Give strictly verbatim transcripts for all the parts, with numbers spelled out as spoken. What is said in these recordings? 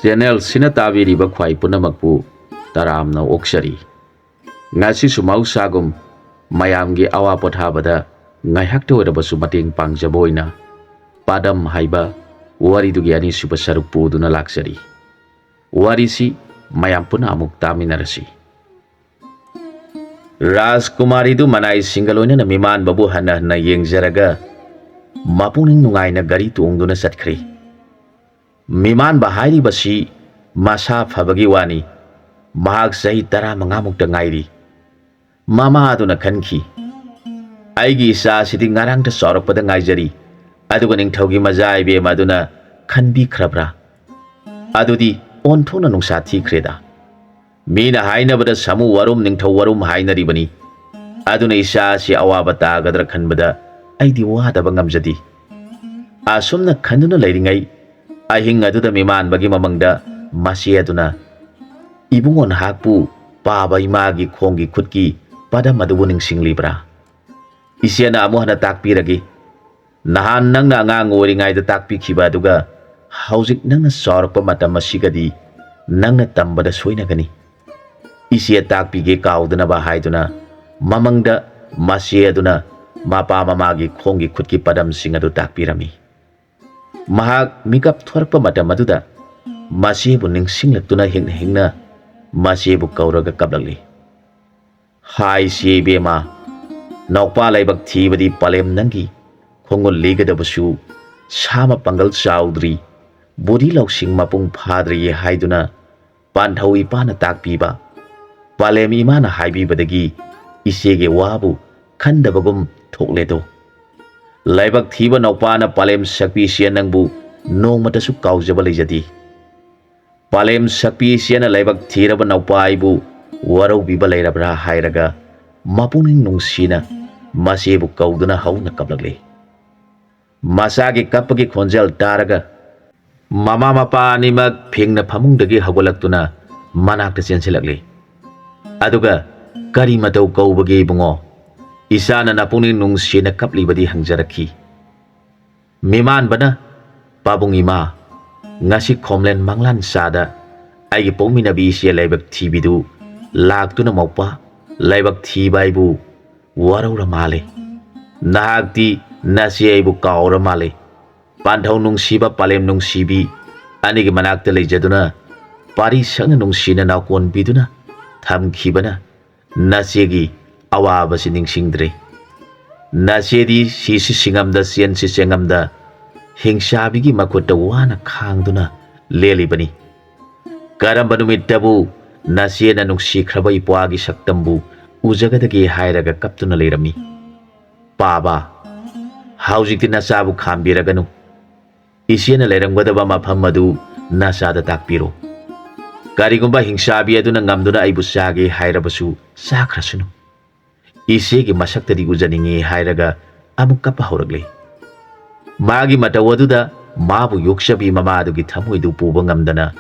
ꯆꯦꯅꯦꯜꯁꯤꯅ ꯇꯥꯕꯤꯔꯤꯕ ꯈ꯭ꯋꯥꯏ ꯄꯨꯝꯅꯃꯛꯄꯨ ꯇꯔꯥꯝꯅ ꯑꯣꯛꯆꯔꯤ꯫ ꯉꯁꯤꯁꯨ ꯃꯍꯧꯁꯥꯒꯨꯝ ꯃꯌꯥꯝꯒꯤ ꯑꯋꯥ ꯄꯣꯊꯥꯕꯗ ꯉꯥꯏꯍꯥꯛꯇ ꯑꯣꯏꯔꯕꯁꯨ ꯃꯇꯦꯡ ꯄꯥꯡꯖꯕ ꯑꯣꯏꯅ ꯄꯥꯗꯝ ꯍꯥꯏꯕ ꯋꯥꯔꯤꯗꯨꯒꯤ ꯑꯅꯤꯁꯨꯕ ꯁꯔꯨꯛ ꯄꯨꯗꯨꯅ ꯂꯥꯛꯆꯔꯤ꯫ ꯋꯥꯔꯤꯁꯤ ꯃꯌꯥꯝ ꯄꯨꯟꯅ ꯑꯃꯨꯛ ꯇꯥꯃꯤꯟꯅꯔꯁꯤ꯫ ꯔꯥꯖꯀꯨꯃꯥꯔꯤꯗꯨ ꯃꯅꯥꯏꯁꯤꯡꯒ ꯂꯣꯏꯅꯅ ꯃꯤꯃꯥꯟꯕꯕꯨ ꯍꯟꯅ ꯍꯟꯅ ꯌꯦꯡꯖꯔꯒ ꯃꯄꯨꯛꯅꯤꯡ ꯅꯨꯡꯉꯥꯏꯅ ꯒꯥꯔꯤ ꯇꯣꯡꯗꯨꯅ ꯆꯠꯈ꯭ꯔꯦ꯫ ꯃꯤꯃꯥꯟꯕ ꯍꯥꯏꯔꯤꯕꯁꯤ ꯃꯁꯥ ꯐꯕꯒꯤ ꯋꯥꯅꯤ꯫ ꯃꯍꯥꯛ ꯆꯍꯤ ꯇꯔꯥꯃꯉꯥꯃꯨꯛꯇ ꯉꯥꯏꯔꯤ꯫ ꯃꯃꯥ ꯑꯗꯨꯅ ꯈꯟꯈꯤ, "ꯑꯩꯒꯤ ꯏꯆꯥꯁꯤꯗꯤ ꯉꯔꯥꯡꯇ ꯆꯥꯎꯔꯛꯄꯗ ꯉꯥꯏꯖꯔꯤ, ꯑꯗꯨꯒ ꯅꯤꯡꯊꯧꯒꯤ ꯃꯖꯥ ꯏꯕꯦꯝ ꯑꯗꯨꯅ ꯈꯟꯕꯤꯈ꯭ꯔꯕ꯭ꯔꯥ? ꯑꯗꯨꯗꯤ ꯑꯣꯟꯊꯣꯛꯅ ꯅꯨꯡꯁꯥ ꯊꯤꯈ꯭ꯔꯦꯗ꯫ ꯃꯤꯅ ꯍꯥꯏꯅꯕꯗ ꯁꯥꯃꯨ ꯋꯥꯔꯨꯝ ꯅꯤꯡꯊꯧ ꯋꯥꯔꯨꯝ ꯍꯥꯏꯅꯔꯤꯕꯅꯤ꯫ ꯑꯗꯨꯅ ꯏꯆꯥ ꯑꯁꯤ ꯑꯋꯥꯕ ꯇꯥꯒꯗ꯭ꯔꯥ ꯈꯟꯕꯗ ꯑꯩꯗꯤ ꯋꯥꯗꯕ ꯉꯝꯖꯗꯦ꯫" ꯑꯁꯨꯝꯅ ꯈꯟꯗꯨꯅ ꯂꯩꯔꯤꯉꯩ, ꯑꯍꯤꯡ ꯑꯗꯨꯗ ꯃꯤꯃꯥꯟꯕꯒꯤ ꯃꯃꯪꯗ ꯃꯆꯦ ꯑꯗꯨꯅ, "ꯏꯕꯨꯡꯉꯣ, ꯅꯍꯥꯛꯄꯨ ꯄꯥꯕ ꯏꯃꯥꯒꯤ ꯈꯣꯡꯒꯤ ꯈꯨꯠꯀꯤ ꯄꯗꯝ ꯑꯗꯨꯕꯨ ꯅꯤꯡꯁꯤꯡꯂꯤꯕ꯭ꯔꯥ? ꯏꯆꯦꯅ ꯑꯃꯨꯛ ꯍꯟꯅ ꯇꯥꯛꯄꯤꯔꯒꯦ꯫ ꯅꯍꯥꯟ ꯅꯪꯅ ꯑꯉꯥꯡ ꯑꯣꯏꯔꯤꯉꯩꯗ ꯇꯥꯛꯄꯤꯈꯤꯕ ꯑꯗꯨꯒ ꯍꯧꯖꯤꯛ ꯅꯪꯅ ꯆꯥꯎꯔꯛꯄ ꯃꯇꯝ ꯑꯁꯤꯒꯗꯤ ꯅꯪꯅ ꯇꯝꯕꯗ ꯁꯣꯏꯅꯒꯅꯤ꯫ ꯏꯆꯦ ꯇꯥꯛꯄꯤꯒꯦ ꯀꯥꯎꯗꯅꯕ" ꯍꯥꯏꯗꯨꯅ ꯃꯃꯪꯗ ꯃꯆꯦ ꯑꯗꯨꯅ ꯃꯄꯥ ꯃꯃꯥꯒꯤ ꯈꯣꯡꯒꯤ ꯈꯨꯠꯀꯤ ꯄꯗꯝꯁꯤꯡ ꯑꯗꯨ ꯇꯥꯛꯄꯤꯔꯝꯃꯤ꯫ ꯃꯍꯥꯛ ꯃꯤꯀꯞ ꯊꯣꯔꯛꯄ ꯃꯇꯝ ꯑꯗꯨꯗ ꯃꯆꯦꯕꯨ ꯅꯤꯡꯁꯤꯡꯂꯛꯇꯨꯅ ꯍꯤꯡꯅ ꯍꯤꯡꯅ ꯃꯆꯦꯕꯨ ꯀꯧꯔꯒ ꯀꯞꯂꯛꯂꯤ꯫ "ꯍꯥꯏ ꯏꯆꯦ ꯏꯕꯦꯝꯃ, ꯅꯧꯄꯥ ꯂꯥꯏꯕꯛ ꯊꯤꯕꯗꯤ ꯄꯂꯦꯝ ꯅꯪꯒꯤ ꯈꯣꯡꯒꯨꯜ ꯂꯤꯒꯗꯕꯁꯨ ꯁꯥ ꯃꯄꯥꯡꯒꯜ ꯆꯥꯎꯗ꯭ꯔꯤ, ꯕꯨꯙꯤ ꯂꯧꯁꯤꯡ ꯃꯄꯨꯡ ꯐꯥꯗ꯭ꯔꯤ" ꯍꯥꯏꯗꯨꯅ ꯄꯥꯟꯊꯧ ꯏꯄꯥꯅ ꯇꯥꯛꯄꯤꯕ, ꯄꯂꯦꯝ ꯏꯃꯥꯅ ꯍꯥꯏꯕꯤꯕꯗꯒꯤ ꯏꯆꯦꯒꯤ ꯋꯥꯕꯨ ꯈꯟꯗꯕꯒꯨꯝ ꯊꯣꯛꯂꯦꯗꯣ꯫ ꯂꯥꯏꯕꯛ ꯊꯤꯕ ꯅꯧꯄꯥꯅ ꯄꯂꯦꯝ ꯁꯛꯄꯤ ꯏꯆꯦ ꯅꯪꯕꯨ ꯅꯣꯡꯃꯇꯁꯨ ꯀꯥꯎꯖꯕ ꯂꯩꯖꯗꯦ꯫ ꯄꯂꯦꯝ ꯁꯛꯄꯤ ꯏꯆꯦꯅ ꯂꯥꯏꯕꯛ ꯊꯤꯔꯕ ꯅꯧꯄꯥ ꯑꯩꯕꯨ ꯋꯥꯔꯧꯕꯤꯕ ꯂꯩꯔꯕ꯭ꯔꯥ ꯍꯥꯏꯔꯒ ꯃꯄꯨꯛꯅꯤꯡ ꯅꯨꯡꯁꯤꯅ ꯃꯆꯦꯕꯨ ꯀꯧꯗꯨꯅ ꯍꯧꯅ ꯀꯞꯂꯛꯂꯤ꯫ ꯃꯆꯥꯒꯤ ꯀꯞꯄꯒꯤ ꯈꯣꯟꯖꯦꯜ ꯇꯥꯔꯒ ꯃꯃꯥ ꯃꯄꯥ ꯑꯅꯤꯃꯛ ꯐꯦꯡꯅ ꯐꯃꯨꯡꯗꯒꯤ ꯍꯧꯒꯠꯂꯛꯇꯨꯅ ꯃꯅꯥꯛꯇ ꯆꯦꯟꯁꯤꯜꯂꯛꯂꯤ꯫ ꯑꯗꯨꯒ, "ꯀꯔꯤ ꯃꯇꯧ ꯀꯧꯕꯒꯦ ꯏꯕꯨꯡꯉꯣ? ꯏꯆꯥꯅ ꯅꯄꯨꯛꯅꯤꯡ ꯅꯨꯡꯁꯤꯅ ꯀꯞꯂꯤꯕꯗꯤ?" ꯍꯪꯖꯔꯛꯈꯤ꯫ ꯃꯤꯃꯥꯟꯕꯅ, "ꯄꯥꯕꯨꯡ ꯏꯃꯥ, ꯉꯁꯤ ꯈꯣꯝꯂꯦꯟ ꯃꯪꯂꯥꯟ ꯆꯥꯗ ꯑꯩꯒꯤ ꯄꯣꯛꯃꯤꯟꯅꯕꯤ ꯏꯆꯦ ꯂꯥꯏꯕꯛ ꯊꯤꯕꯤꯗꯨ ꯂꯥꯛꯇꯨꯅ, "ꯃꯧꯄꯥ, ꯂꯥꯏꯕꯛ ꯊꯤꯕ ꯑꯩꯕꯨ ꯋꯥꯔꯧꯔ ꯃꯥꯜꯂꯦ꯫ ꯅꯍꯥꯛꯇꯤ ꯅꯆꯦ ꯑꯩꯕꯨ ꯀꯥꯎꯔ ꯃꯥꯜꯂꯦ꯫ ꯄꯥꯟꯊꯧ ꯅꯨꯡꯁꯤꯕ, ꯄꯥꯂꯦꯝ ꯅꯨꯡꯁꯤꯕꯤ ꯑꯅꯤꯒꯤ ꯃꯅꯥꯛꯇ ꯂꯩꯖꯗꯨꯅ, ꯄꯥꯔꯤ ꯁꯛꯅ ꯅꯨꯡꯁꯤꯅ ꯅꯥꯎꯀꯣꯟꯕꯤꯗꯨꯅ ꯊꯝꯈꯤꯕꯅ ꯅꯆꯦꯒꯤ ꯑꯋꯥꯕꯁꯤ ꯅꯤꯡꯁꯤꯡꯗ꯭ꯔꯦ꯫ ꯅꯆꯦꯗꯤ ꯁꯤꯁꯤ ꯁꯤꯡꯉꯝꯗ, ꯆꯦꯟꯁꯤ ꯆꯦꯡꯉꯝꯗ, ꯍꯤꯡꯆꯥꯕꯤꯒꯤ ꯃꯈꯨꯠꯇ ꯋꯥꯅ ꯈꯥꯡꯗꯨꯅ ꯂꯦꯜꯂꯤꯕꯅꯤ꯫ ꯀꯔꯝꯕ ꯅꯨꯃꯤꯠꯇꯕꯨ ꯅꯆꯦꯅ ꯅꯨꯡꯁꯤꯈ꯭ꯔꯕ ꯏꯄ꯭ꯋꯥꯒꯤ ꯁꯛꯇꯝꯕꯨ ꯎꯖꯒꯗꯒꯦ ꯍꯥꯏꯔꯒ ꯀꯞꯇꯨꯅ ꯂꯩꯔꯝꯃꯤ꯫ ꯄꯥꯕ, ꯍꯧꯖꯤꯛꯇꯤ ꯅꯆꯥꯕꯨ ꯈꯥꯝꯕꯤꯔꯒꯅꯨ꯫ ꯏꯆꯦꯅ ꯂꯩꯔꯝꯒꯗꯕ ꯃꯐꯝ ꯑꯗꯨ ꯅꯆꯥꯗ ꯇꯥꯛꯄꯤꯔꯣ꯫ ꯀꯔꯤꯒꯨꯝꯕ ꯍꯤꯡꯆꯥꯕꯤ ꯑꯗꯨꯅ ꯉꯝꯗꯨꯅ ꯑꯩꯕꯨ ꯆꯥꯒꯦ ꯍꯥꯏꯔꯕꯁꯨ ꯆꯥꯈ꯭ꯔꯁꯅꯨ꯫ ꯏꯆꯦꯒꯤ ꯃꯁꯛꯇꯗꯤ ꯎꯖꯅꯤꯡꯉꯤ" ꯍꯥꯏꯔꯒ ꯑꯃꯨꯛ ꯀꯞꯄ ꯍꯧꯔꯛꯂꯦ꯫ ꯃꯥꯒꯤ ꯃꯇꯧ ꯑꯗꯨꯗ ꯃꯥꯕꯨ ꯌꯣꯛꯆꯕꯤ ꯃꯃꯥꯗꯨꯒꯤ ꯊꯃꯣꯏꯗꯨ ꯄꯨꯕ ꯉꯝꯗꯅ,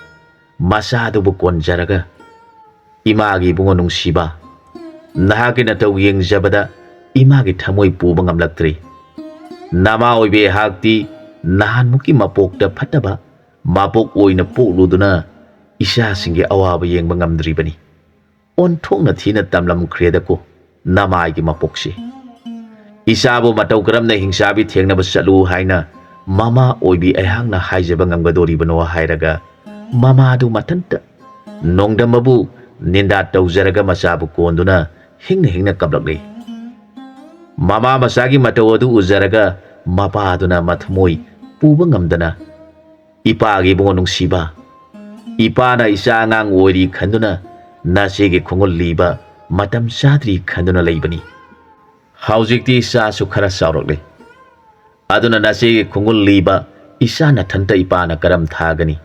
ꯃꯆꯥꯗꯨꯕꯨ ꯀꯣꯟꯖꯔꯒ, "ꯏꯃꯥꯒꯤ ꯏꯕꯨꯡꯉꯣ ꯅꯨꯡꯁꯤꯕ, ꯅꯍꯥꯛꯀꯤ ꯅꯇꯧ ꯌꯦꯡꯖꯕꯗ ꯏꯃꯥꯒꯤ ꯊꯃꯣꯏ ꯄꯨꯕ ꯉꯝꯂꯛꯇ꯭ꯔꯦ꯫ ꯅꯃꯥ ꯑꯣꯏꯕꯤ ꯑꯩꯍꯥꯛꯇꯤ ꯅꯍꯥꯟꯃꯨꯛꯀꯤ ꯃꯄꯣꯛꯇ ꯐꯠꯇꯕ ꯃꯄꯣꯛ ꯑꯣꯏꯅ ꯄꯣꯛꯂꯨꯗꯨꯅ ꯏꯆꯥꯁꯤꯡꯒꯤ ꯑꯋꯥꯕ ꯌꯦꯡꯕ ꯉꯝꯗ꯭ꯔꯤꯕꯅꯤ꯫ ꯑꯣꯟꯊꯣꯛꯅ ꯊꯤꯅ ꯇꯝꯂꯝꯈ꯭ꯔꯦꯗꯀꯣ ꯅꯃꯥꯏꯒꯤ ꯃꯄꯣꯛꯁꯤ꯫ ꯏꯆꯥꯕꯨ ꯃꯇꯧ ꯀꯔꯝꯅ ꯍꯤꯡꯆꯥꯕꯤ ꯊꯦꯡꯅꯕ ꯆꯠꯂꯨ ꯍꯥꯏꯅ ꯃꯃꯥ ꯑꯣꯏꯕꯤ ꯑꯩꯍꯥꯛꯅ ꯍꯥꯏꯖꯕ ꯉꯝꯒꯗꯣꯔꯤꯕꯅꯣ?" ꯍꯥꯏꯔꯒ ꯃꯃꯥꯗꯨ ꯃꯊꯟꯇ ꯅꯣꯡꯗꯝꯕꯕꯨ ꯅꯤꯟꯗꯥ ꯇꯧꯖꯔꯒ ꯃꯆꯥꯕꯨ ꯀꯣꯟꯗꯨꯅ ꯍꯤꯡꯅ ꯍꯤꯡꯅ ꯀꯞꯂꯛꯂꯤ꯫ ꯃꯃꯥ ꯃꯆꯥꯒꯤ ꯃꯇꯧ ꯑꯗꯨ ꯎꯖꯔꯒ ꯃꯄꯥꯗꯨꯅ ꯃꯊꯃꯣꯏ ꯄꯨꯕ ꯉꯝꯗꯅ, "ꯏꯄꯥꯒꯤ ꯏꯕꯨꯡꯉꯣ ꯅꯨꯡꯁꯤꯕ, ꯏꯄꯥꯅ ꯏꯆꯥ ꯑꯉꯥꯡ ꯑꯣꯏꯔꯤ ꯈꯟꯗꯨꯅ ꯅꯆꯦꯒꯤ ꯈꯣꯡꯒꯨꯜ ꯂꯤꯕ ꯃꯇꯝ ꯆꯥꯗ꯭ꯔꯤ ꯈꯟꯗꯨꯅ ꯂꯩꯕꯅꯤ꯫ ꯍꯧꯖꯤꯛꯇꯤ ꯏꯆꯥꯁꯨ ꯈꯔ ꯆꯥꯎꯔꯛꯂꯦ꯫ ꯑꯗꯨꯅ ꯅꯆꯦꯒꯤ ꯈꯣꯡꯒꯨꯜ ꯂꯤꯕ ꯏꯆꯥ ꯅꯊꯟꯇ ꯏꯄꯥꯅ ꯀꯔꯝ ꯊꯥꯒꯅꯤ?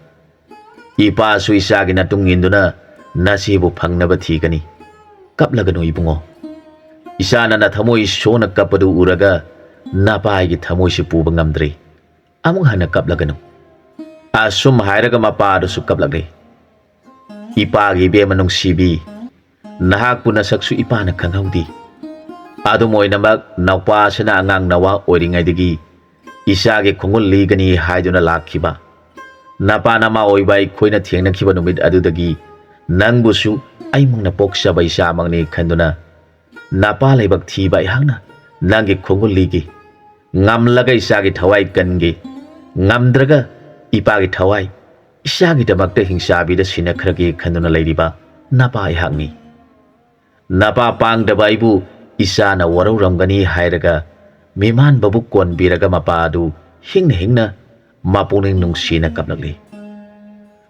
ꯏꯄꯥꯁꯨ ꯏꯆꯥꯒꯤ ꯃꯇꯨꯡ ꯏꯟꯗꯨꯅ ꯅꯆꯦꯕꯨ ꯐꯪꯅꯕ ꯊꯤꯒꯅꯤ꯫ ꯀꯞꯂꯒꯅꯨ ꯏꯕꯨꯡꯉꯣ꯫ ꯏꯆꯥꯅ ꯅꯊꯃꯣꯏ ꯁꯣꯛꯅ ꯀꯞꯄꯗꯨ ꯎꯔꯒ ꯅꯄꯥꯒꯤ ꯊꯃꯣꯏꯁꯤ ꯄꯨꯕ ꯉꯝꯗ꯭ꯔꯦ꯫ ꯑꯃꯨꯛ ꯍꯟꯅ ꯀꯞꯂꯒꯅꯨ꯫" ꯑꯁꯨꯝ ꯍꯥꯏꯔꯒ ꯃꯄꯥꯗꯨꯁꯨ ꯀꯞꯂꯛꯂꯦ꯫ "ꯏꯄꯥꯒꯤ ꯏꯕꯦꯝꯃ ꯅꯨꯡꯁꯤꯕꯤ, ꯅꯍꯥꯛꯄꯨ ꯅꯁꯛꯁꯨ ꯏꯄꯥꯅ ꯈꯪꯍꯧꯗꯦ꯫ ꯑꯗꯨꯝ ꯑꯣꯏꯅꯃꯛ ꯅꯧꯄꯥꯁꯤꯅ ꯑꯉꯥꯡ ꯅꯋꯥ ꯑꯣꯏꯔꯤꯉꯩꯗꯒꯤ ꯏꯆꯥꯒꯤ ꯈꯣꯡꯒꯨꯜ ꯂꯤꯒꯅꯤ ꯍꯥꯏꯗꯨꯅ ꯂꯥꯛꯈꯤꯕ꯫ ꯅꯄꯥ ꯅꯃꯥ ꯑꯣꯏꯕ ꯑꯩꯈꯣꯏꯅ ꯊꯦꯡꯅꯈꯤꯕ ꯅꯨꯃꯤꯠ ꯑꯗꯨꯗꯒꯤ ꯅꯪꯕꯨꯁꯨ ꯑꯩꯃꯛꯅ ꯄꯣꯛꯆꯕ ꯏꯆꯥꯃꯛꯅꯤ ꯈꯟꯗꯨꯅ ꯅꯄꯥ ꯂꯥꯏꯕꯛ ꯊꯤꯕ ꯑꯩꯍꯥꯛꯅ ꯅꯪꯒꯤ ꯈꯣꯡꯒꯨꯜ ꯂꯤꯒꯦ꯫ ꯉꯝꯂꯒ ꯏꯆꯥꯒꯤ ꯊꯋꯥꯏ ꯀꯟꯒꯦ, ꯉꯝꯗ꯭ꯔꯒ ꯏꯄꯥꯒꯤ ꯊꯋꯥꯏ ꯏꯆꯥꯒꯤꯗꯃꯛꯇ ꯍꯤꯡꯆꯥꯕꯤꯗ ꯁꯤꯟꯅꯈ꯭ꯔꯒꯦ ꯈꯟꯗꯨꯅ ꯂꯩꯔꯤꯕ ꯅꯄꯥ ꯑꯩꯍꯥꯛꯅꯤ꯫ ꯅꯄꯥ ꯄꯥꯡꯗꯕ ꯑꯩꯕꯨ ꯏꯆꯥꯅ ꯋꯥꯔꯧꯔꯝꯒꯅꯤ ꯍꯥꯏꯔꯒ ꯃꯤꯃꯥꯟꯕꯕꯨ ꯀꯣꯟꯕꯤꯔꯒ ꯃꯄꯥ ꯑꯗꯨ ꯍꯤꯡꯅ ꯍꯤꯡꯅ ꯃꯄꯨꯛꯅꯤꯡ ꯅꯨꯡꯁꯤꯅ ꯀꯞꯂꯛꯂꯤ꯫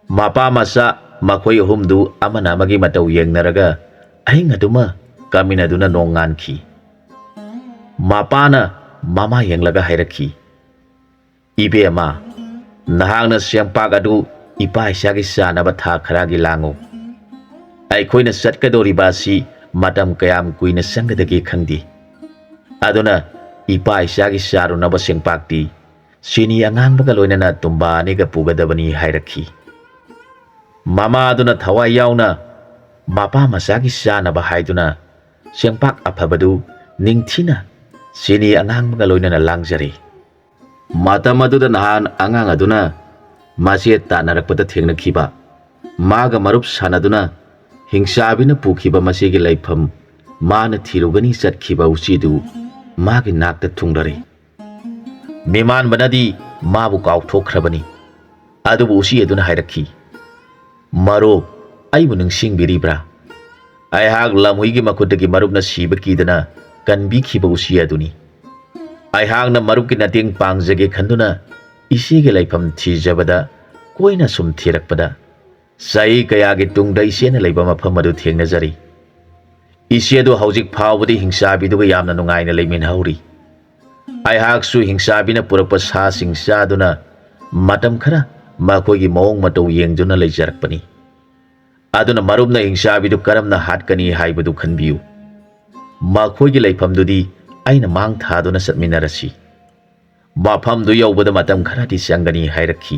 ꯃꯄꯥ ꯃꯆꯥ ꯃꯈꯣꯏ ꯑꯍꯨꯝꯗꯨ ꯑꯃꯅ ꯑꯃꯒꯤ ꯃꯇꯧ ꯌꯦꯡꯅꯔꯒ ꯑꯍꯤꯡ ꯑꯗꯨꯃ ꯀꯥꯃꯤꯟꯅꯗꯨꯅ ꯅꯣꯡꯉꯥꯟꯈꯤ꯫ ꯃꯄꯥꯅ ꯃꯃꯥ ꯌꯦꯡꯂꯒ ꯍꯥꯏꯔꯛꯈꯤ, "ꯏꯕꯦꯝꯃ, ꯅꯍꯥꯛꯅ ꯆꯦꯡꯄꯥꯛ ꯑꯗꯨ ꯏꯄꯥ ꯏꯆꯥꯒꯤ ꯆꯥꯅꯕ ꯊꯥ ꯈꯔꯒꯤ ꯂꯥꯡꯉꯨ꯫ ꯑꯩꯈꯣꯏꯅ ꯆꯠꯀꯗꯧꯔꯤꯕ ꯑꯁꯤ ꯃꯇꯝ ꯀꯌꯥꯝ ꯀꯨꯏꯅ ꯆꯪꯒꯗꯒꯦ ꯈꯪꯗꯦ꯫ ꯑꯗꯨꯅ ꯏꯄꯥ ꯏꯆꯥꯒꯤ ꯆꯥꯔꯨꯅꯕ ꯆꯦꯡꯄꯥꯛꯇꯤ ꯆꯤꯅꯤ ꯑꯉꯥꯡꯕꯒ ꯂꯣꯏꯅꯅ ꯇꯨꯝꯕꯥ ꯑꯅꯤꯒ ꯄꯨꯒꯗꯕꯅꯤ" ꯍꯥꯏꯔꯛꯈꯤ꯫ ꯃꯃꯥ ꯑꯗꯨꯅ ꯊꯋꯥꯏ ꯌꯥꯎꯅ ꯃꯄꯥ ꯃꯆꯥꯒꯤ ꯆꯥꯅꯕ ꯍꯥꯏꯗꯨꯅ ꯆꯦꯡꯄꯥꯛ ꯑꯐꯕꯗꯨ ꯅꯤꯡꯊꯤꯅ ꯆꯤꯅꯤ ꯑꯉꯥꯡꯕꯒ ꯂꯣꯏꯅꯅ ꯂꯥꯡꯖꯔꯦ꯫ ꯃꯇꯝ ꯑꯗꯨꯗ ꯅꯍꯥꯟ ꯑꯉꯥꯡ ꯑꯗꯨꯅ ꯃꯆꯦ ꯇꯥꯟꯅꯔꯛꯄꯗ ꯊꯦꯡꯅꯈꯤꯕ, ꯃꯥꯒ ꯃꯔꯨꯞ ꯁꯥꯟꯅꯗꯨꯅ ꯍꯤꯡꯆꯥꯕꯤꯅ ꯄꯨꯈꯤꯕ ꯃꯆꯦꯒꯤ ꯂꯩꯐꯝ ꯃꯥꯅ ꯊꯤꯔꯨꯒꯅꯤ ꯆꯠꯈꯤꯕ ꯎꯆꯤꯗꯨ ꯃꯥꯒꯤ ꯅꯥꯛꯇ ꯊꯨꯡꯂꯔꯦ꯫ ꯃꯤꯃꯥꯟꯕꯅꯗꯤ ꯃꯥꯕꯨ ꯀꯥꯎꯊꯣꯛꯈ꯭ꯔꯕꯅꯤ꯫ ꯑꯗꯨꯕꯨ ꯎꯆꯤ ꯑꯗꯨꯅ ꯍꯥꯏꯔꯛꯈꯤ, "ꯃꯔꯨꯞ, ꯑꯩꯕꯨ ꯅꯤꯡꯁꯤꯡꯕꯤꯔꯤꯕ꯭ꯔꯥ? ꯑꯩꯍꯥꯛ ꯂꯝꯍꯨꯏꯒꯤ ꯃꯈꯨꯠꯇꯒꯤ ꯃꯔꯨꯞꯅ ꯁꯤꯕ ꯀꯤꯗꯅ ꯀꯟꯕꯤꯈꯤꯕ ꯎꯆꯤ ꯑꯗꯨꯅꯤ꯫ ꯑꯩꯍꯥꯛꯅ ꯃꯔꯨꯞꯀꯤ ꯃꯇꯦꯡ ꯄꯥꯡꯖꯒꯦ ꯈꯟꯗꯨꯅ ꯏꯆꯦꯒꯤ ꯂꯩꯐꯝ ꯊꯤꯖꯕꯗ ꯀꯣꯏꯅ ꯁꯨꯝ ꯊꯤꯔꯛꯄꯗ ꯆꯍꯤ ꯀꯌꯥꯒꯤ ꯇꯨꯡꯗ ꯏꯆꯦꯅ ꯂꯩꯕ ꯃꯐꯝ ꯑꯗꯨ ꯊꯦꯡꯅꯖꯔꯤ꯫ ꯏꯆꯦꯗꯨ ꯍꯧꯖꯤꯛ ꯐꯥꯎꯕꯗꯤ ꯍꯤꯡꯆꯥꯕꯤꯗꯨꯒ ꯌꯥꯝꯅ ꯅꯨꯡꯉꯥꯏꯅ ꯂꯩꯃꯤꯟꯅꯍꯧꯔꯤ꯫ ꯑꯩꯍꯥꯛꯁꯨ ꯍꯤꯡꯆꯥꯕꯤꯅ ꯄꯨꯔꯛꯄ ꯁꯥꯁꯤꯡ ꯆꯥꯗꯨꯅ ꯃꯇꯝ ꯈꯔ ꯃꯈꯣꯏꯒꯤ ꯃꯑꯣꯡ ꯃꯇꯧ ꯌꯦꯡꯗꯨꯅ ꯂꯩꯖꯔꯛꯄꯅꯤ꯫ ꯑꯗꯨꯅ ꯃꯔꯨꯞꯅ ꯍꯤꯡꯆꯥꯕꯤꯗꯨ ꯀꯔꯝꯅ ꯍꯥꯠꯀꯅꯤ ꯍꯥꯏꯕꯗꯨ ꯈꯟꯕꯤꯌꯨ꯫ ꯃꯈꯣꯏꯒꯤ ꯂꯩꯐꯝꯗꯨꯗꯤ ꯑꯩꯅ ꯃꯥꯡ ꯊꯥꯗꯨꯅ ꯆꯠꯃꯤꯟꯅꯔꯁꯤ꯫ ꯃꯐꯝꯗꯨ ꯌꯧꯕꯗ ꯃꯇꯝ ꯈꯔꯗꯤ ꯆꯪꯒꯅꯤ" ꯍꯥꯏꯔꯛꯈꯤ꯫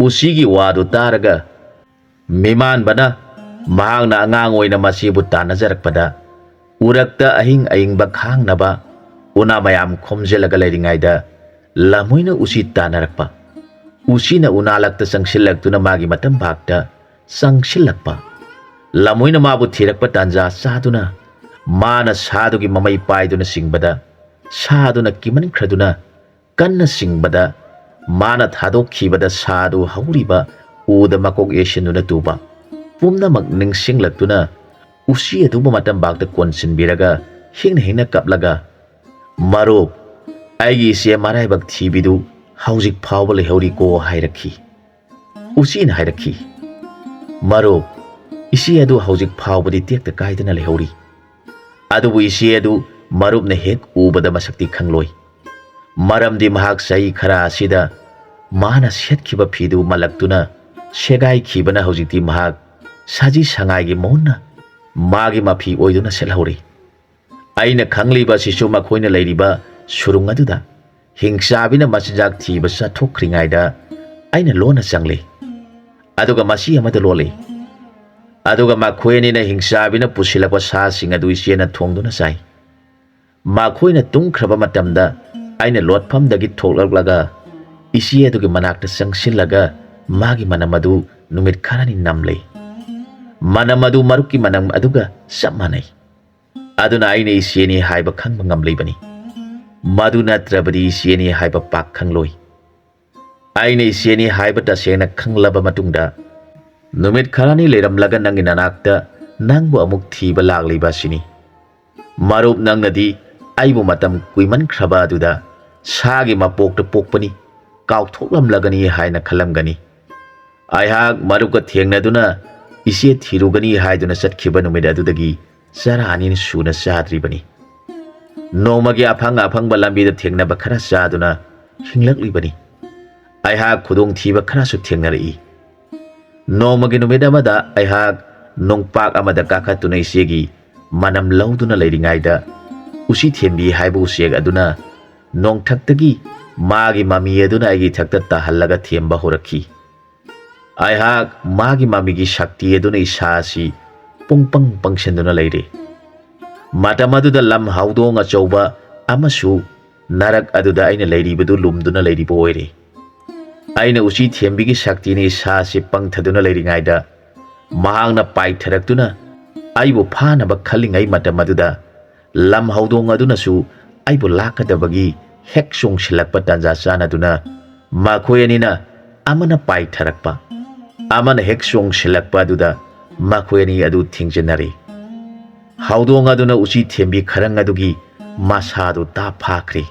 ꯎꯆꯤꯒꯤ ꯋꯥꯗꯨ ꯇꯥꯔꯒ ꯃꯤꯃꯥꯟꯕꯅ ꯃꯍꯥꯛꯅ ꯑꯉꯥꯡ ꯑꯣꯏꯅ ꯃꯆꯦꯕꯨ ꯇꯥꯟꯅꯖꯔꯛꯄꯗ ꯎꯔꯛꯇ ꯑꯍꯤꯡ ꯑꯏꯪꯕ ꯈꯥꯡꯅꯕ ꯎꯅꯥ ꯃꯌꯥꯝ ꯈꯣꯝꯖꯤꯜꯂꯒ ꯂꯩꯔꯤꯉꯩꯗ ꯂꯝꯍꯨꯏꯅ ꯎꯆꯤ ꯇꯥꯟꯅꯔꯛꯄ꯫ ꯎꯆꯤꯅ ꯎꯅꯥꯂꯛꯇ ꯆꯪꯁꯤꯜꯂꯛꯇꯨꯅ ꯃꯥꯒꯤ ꯃꯇꯝꯕꯥꯛꯇ ꯆꯪꯁꯤꯜꯂꯛꯄ꯫ ꯂꯝꯍꯨꯏꯅ ꯃꯥꯕꯨ ꯊꯤꯔꯛꯄ ꯇꯥꯟꯖꯥ ꯆꯥꯗꯨꯅ ꯃꯥꯅ ꯁꯥꯗꯨꯒꯤ ꯃꯃꯩ ꯄꯥꯏꯗꯨꯅ ꯆꯤꯡꯕꯗ, ꯁꯥꯗꯨꯅ ꯀꯤꯃꯟꯈ꯭ꯔꯗꯨꯅ ꯀꯟꯅ ꯆꯤꯡꯕꯗ, ꯃꯥꯅ ꯊꯥꯗꯣꯛꯈꯤꯕꯗ ꯁꯥꯗꯨ ꯍꯧꯔꯤꯕ ꯎꯗ ꯃꯀꯣꯛ ꯌꯩꯁꯤꯟꯗꯨꯅ ꯇꯨꯕ꯫ ꯄꯨꯝꯅꯃꯛ ꯅꯤꯡꯁꯤꯡꯂꯛꯇꯨꯅ ꯎꯆꯤ ꯑꯗꯨꯕꯨ ꯃꯇꯝꯕꯥꯛꯇ ꯀꯣꯟꯁꯤꯟꯕꯤꯔꯒ ꯍꯤꯡꯅ ꯍꯤꯡꯅ ꯀꯞꯂꯒ, "ꯃꯔꯨꯞ, ꯑꯩꯒꯤ ꯏꯆꯦ ꯃꯔꯥꯏꯕꯛ ꯊꯤꯕꯤꯗꯨ ꯍꯧꯖꯤꯛ ꯐꯥꯎꯕ ꯂꯩꯍꯧꯔꯤꯀꯣ" ꯍꯥꯏꯔꯛꯈꯤ꯫ ꯎꯆꯤꯅ ꯍꯥꯏꯔꯛꯈꯤ, "ꯃꯔꯨꯞ, ꯏꯆꯦ ꯑꯗꯨ ꯍꯧꯖꯤꯛ ꯐꯥꯎꯕꯗꯤ ꯇꯦꯛꯇ ꯀꯥꯏꯗꯅ ꯂꯩꯍꯧꯔꯤ꯫ ꯑꯗꯨꯕꯨ ꯏꯆꯦ ꯑꯗꯨ ꯃꯔꯨꯞꯅ ꯍꯦꯛ ꯎꯕꯗ ꯃꯁꯛꯇꯤ ꯈꯪꯂꯣꯏ꯫ ꯃꯔꯝꯗꯤ ꯃꯍꯥꯛ ꯆꯍꯤ ꯈꯔ ꯑꯁꯤꯗ ꯃꯥꯅ ꯁꯦꯠꯈꯤꯕ ꯐꯤꯗꯨ ꯃꯜꯂꯛꯇꯨꯅ ꯁꯦꯒꯥꯏꯈꯤꯕꯅ ꯍꯧꯖꯤꯛꯇꯤ ꯃꯍꯥꯛ ꯁꯖꯤ ꯁꯉꯥꯏꯒꯤ ꯃꯍꯨꯠꯅ ꯃꯥꯒꯤ ꯃꯐꯤ ꯑꯣꯏꯗꯨꯅ ꯁꯦꯠꯍꯧꯔꯤ꯫ ꯑꯩꯅ ꯈꯪꯂꯤꯕ ꯑꯁꯤꯁꯨ ꯃꯈꯣꯏꯅ ꯂꯩꯔꯤꯕ ꯁꯨꯔꯨꯡ ꯑꯗꯨꯗ ꯍꯤꯡꯆꯥꯕꯤꯅ ꯃꯆꯤꯟꯖꯥꯛ ꯊꯤꯕ ꯆꯠꯊꯣꯛꯈ꯭ꯔꯤꯉꯩꯗ ꯑꯩꯅ ꯂꯣꯟꯅ ꯆꯪꯂꯤ꯫ ꯑꯗꯨꯒ ꯃꯆꯤ ꯑꯃꯗ ꯂꯣꯜꯂꯤ꯫ ꯑꯗꯨꯒ ꯃꯈꯣꯏ ꯑꯅꯤꯅ ꯍꯤꯡꯆꯥꯕꯤꯅ ꯄꯨꯁꯤꯜꯂꯛꯄ ꯁꯥꯁꯤꯡ ꯑꯗꯨ ꯏꯆꯦꯅ ꯊꯣꯡꯗꯨꯅ ꯆꯥꯏ꯫ ꯃꯈꯣꯏꯅ ꯇꯨꯝꯈ꯭ꯔꯕ ꯃꯇꯝꯗ ꯑꯩꯅ ꯂꯣꯠꯐꯝꯗꯒꯤ ꯊꯣꯛꯂꯛꯂꯒ ꯏꯆꯦ ꯑꯗꯨꯒꯤ ꯃꯅꯥꯛꯇ ꯆꯪꯁꯤꯜꯂꯒ ꯃꯥꯒꯤ ꯃꯅꯝ ꯑꯗꯨ ꯅꯨꯃꯤꯠ ꯈꯔꯅꯤ ꯅꯝꯂꯦ꯫ ꯃꯅꯝ ꯑꯗꯨ ꯃꯔꯨꯞꯀꯤ ꯃꯅꯝ ꯑꯗꯨꯒ ꯆꯞ ꯃꯥꯟꯅꯩ꯫ ꯑꯗꯨꯅ ꯑꯩꯅ ꯏꯆꯦꯅꯤ ꯍꯥꯏꯕ ꯈꯪꯕ ꯉꯝꯂꯤꯕꯅꯤ꯫ ꯃꯗꯨ ꯅꯠꯇ꯭ꯔꯕꯗꯤ ꯏꯆꯦꯅꯤ ꯍꯥꯏꯕ ꯄꯥꯛ ꯈꯪꯂꯣꯏ꯫ ꯑꯩꯅ ꯏꯆꯦꯅꯤ ꯍꯥꯏꯕ ꯇꯁꯦꯡꯅ ꯈꯪꯂꯕ ꯃꯇꯨꯡꯗ, ꯅꯨꯃꯤꯠ ꯈꯔꯅꯤ ꯂꯩꯔꯝꯂꯒ ꯅꯪꯒꯤ ꯅꯅꯥꯛꯇ ꯅꯪꯕꯨ ꯑꯃꯨꯛ ꯊꯤꯕ ꯂꯥꯛꯂꯤꯕ ꯑꯁꯤꯅꯤ꯫ ꯃꯔꯨꯞ, ꯅꯪꯅꯗꯤ ꯑꯩꯕꯨ ꯃꯇꯝ ꯀꯨꯏꯃꯟꯈ꯭ꯔꯕ ꯑꯗꯨꯗ ꯁꯥꯒꯤ ꯃꯄꯣꯛꯇ ꯄꯣꯛꯄꯅꯤ, ꯀꯥꯎꯊꯣꯛꯂꯝꯂꯒꯅꯤ ꯍꯥꯏꯅ ꯈꯜꯂꯝꯒꯅꯤ꯫ ꯑꯩꯍꯥꯛ ꯃꯔꯨꯞꯀ ꯊꯦꯡꯅꯗꯨꯅ ꯏꯆꯦ ꯊꯤꯔꯨꯒꯅꯤ ꯍꯥꯏꯗꯨꯅ ꯆꯠꯈꯤꯕ ꯅꯨꯃꯤꯠ ꯑꯗꯨꯗꯒꯤ ꯆꯔꯥ ꯑꯅꯤ ꯁꯨꯅ ꯆꯥꯗ꯭ꯔꯤꯕꯅꯤ꯫ ꯅꯣꯡꯃꯒꯤ ꯑꯐꯪ ꯑꯐꯪꯕ ꯂꯝꯕꯤꯗ ꯊꯦꯡꯅꯕ ꯈꯔ ꯆꯥꯗꯨꯅ ꯍꯤꯡꯂꯛꯂꯤꯕꯅꯤ꯫ ꯑꯩꯍꯥꯛ ꯈꯨꯗꯣꯡꯊꯤꯕ ꯈꯔꯁꯨ ꯊꯦꯡꯅꯔꯛꯏ꯫ ꯅꯣꯡꯃꯒꯤ ꯅꯨꯃꯤꯠ ꯑꯃꯗ ꯑꯩꯍꯥꯛ ꯅꯣꯡꯄꯥꯛ ꯑꯃꯗ ꯀꯥꯈꯠꯇꯨꯅ ꯏꯆꯦꯒꯤ ꯃꯅꯝ ꯂꯧꯗꯨꯅ ꯂꯩꯔꯤꯉꯩꯗ, ꯎꯆꯤ ꯊꯦꯝꯕꯤ ꯍꯥꯏꯕ ꯎꯆꯦꯛ ꯑꯗꯨꯅ ꯅꯣꯡꯊꯛꯇꯒꯤ ꯃꯥꯒꯤ ꯃꯃꯤ ꯑꯗꯨꯅ ꯑꯩꯒꯤ ꯏꯊꯛꯇ ꯇꯥꯍꯜꯂꯒ ꯊꯦꯝꯕ ꯍꯧꯔꯛꯈꯤ꯫ ꯑꯩꯍꯥꯛ ꯃꯥꯒꯤ ꯃꯃꯤꯒꯤ ꯁꯛꯇꯤ ꯑꯗꯨꯅ ꯏꯁꯥ ꯑꯁꯤ ꯄꯨꯡꯄꯪ ꯄꯪꯁꯤꯟꯗꯨꯅ ꯂꯩꯔꯦ꯫ ꯃꯇꯝ ꯑꯗꯨꯗ ꯂꯝ ꯍꯧꯗꯣꯡ ꯑꯆꯧꯕ ꯑꯃꯁꯨ ꯅꯔꯛ ꯑꯗꯨꯗ ꯑꯩꯅ ꯂꯩꯔꯤꯕꯗꯨ ꯂꯨꯝꯗꯨꯅ ꯂꯩꯔꯤꯕ ꯑꯣꯏꯔꯦ꯫ ꯑꯩꯅ ꯎꯆꯤ ꯊꯦꯝꯕꯤꯒꯤ ꯁꯛꯇꯤꯅ ꯏꯁꯥꯁꯤ ꯄꯪꯊꯗꯨꯅ ꯂꯩꯔꯤꯉꯩꯗ, ꯃꯍꯥꯛꯅ ꯄꯥꯏꯊꯔꯛꯇꯨꯅ ꯑꯩꯕꯨ ꯐꯥꯅꯕ ꯈꯜꯂꯤꯉꯩ ꯃꯇꯝ ꯑꯗꯨꯗ, ꯂꯝ ꯍꯧꯗꯣꯡ ꯑꯗꯨꯅꯁꯨ ꯑꯩꯕꯨ ꯂꯥꯛꯀꯗꯕꯒꯤ ꯍꯦꯛ ꯆꯣꯡꯁꯤꯜꯂꯛꯄ ꯇꯥꯟꯖꯥ ꯆꯥꯅꯗꯨꯅ, ꯃꯈꯣꯏ ꯑꯅꯤꯅ ꯑꯃꯅ ꯄꯥꯏꯊꯔꯛꯄ, ꯑꯃꯅ ꯍꯦꯛ ꯆꯣꯡꯁꯤꯜꯂꯛꯄ ꯑꯗꯨꯗ ꯃꯈꯣꯏ ꯑꯅꯤ ꯑꯗꯨ ꯊꯦꯡꯖꯤꯟꯅꯔꯦ꯫ ꯍꯧꯗꯣꯡ ꯑꯗꯨꯅ ꯎꯆꯤ ꯊꯦꯝꯕꯤ ꯈꯔꯪ ꯑꯗꯨꯒꯤ ꯃꯁꯥꯗꯨ ꯇꯥꯞ ꯐꯥꯈ꯭ꯔꯦ꯫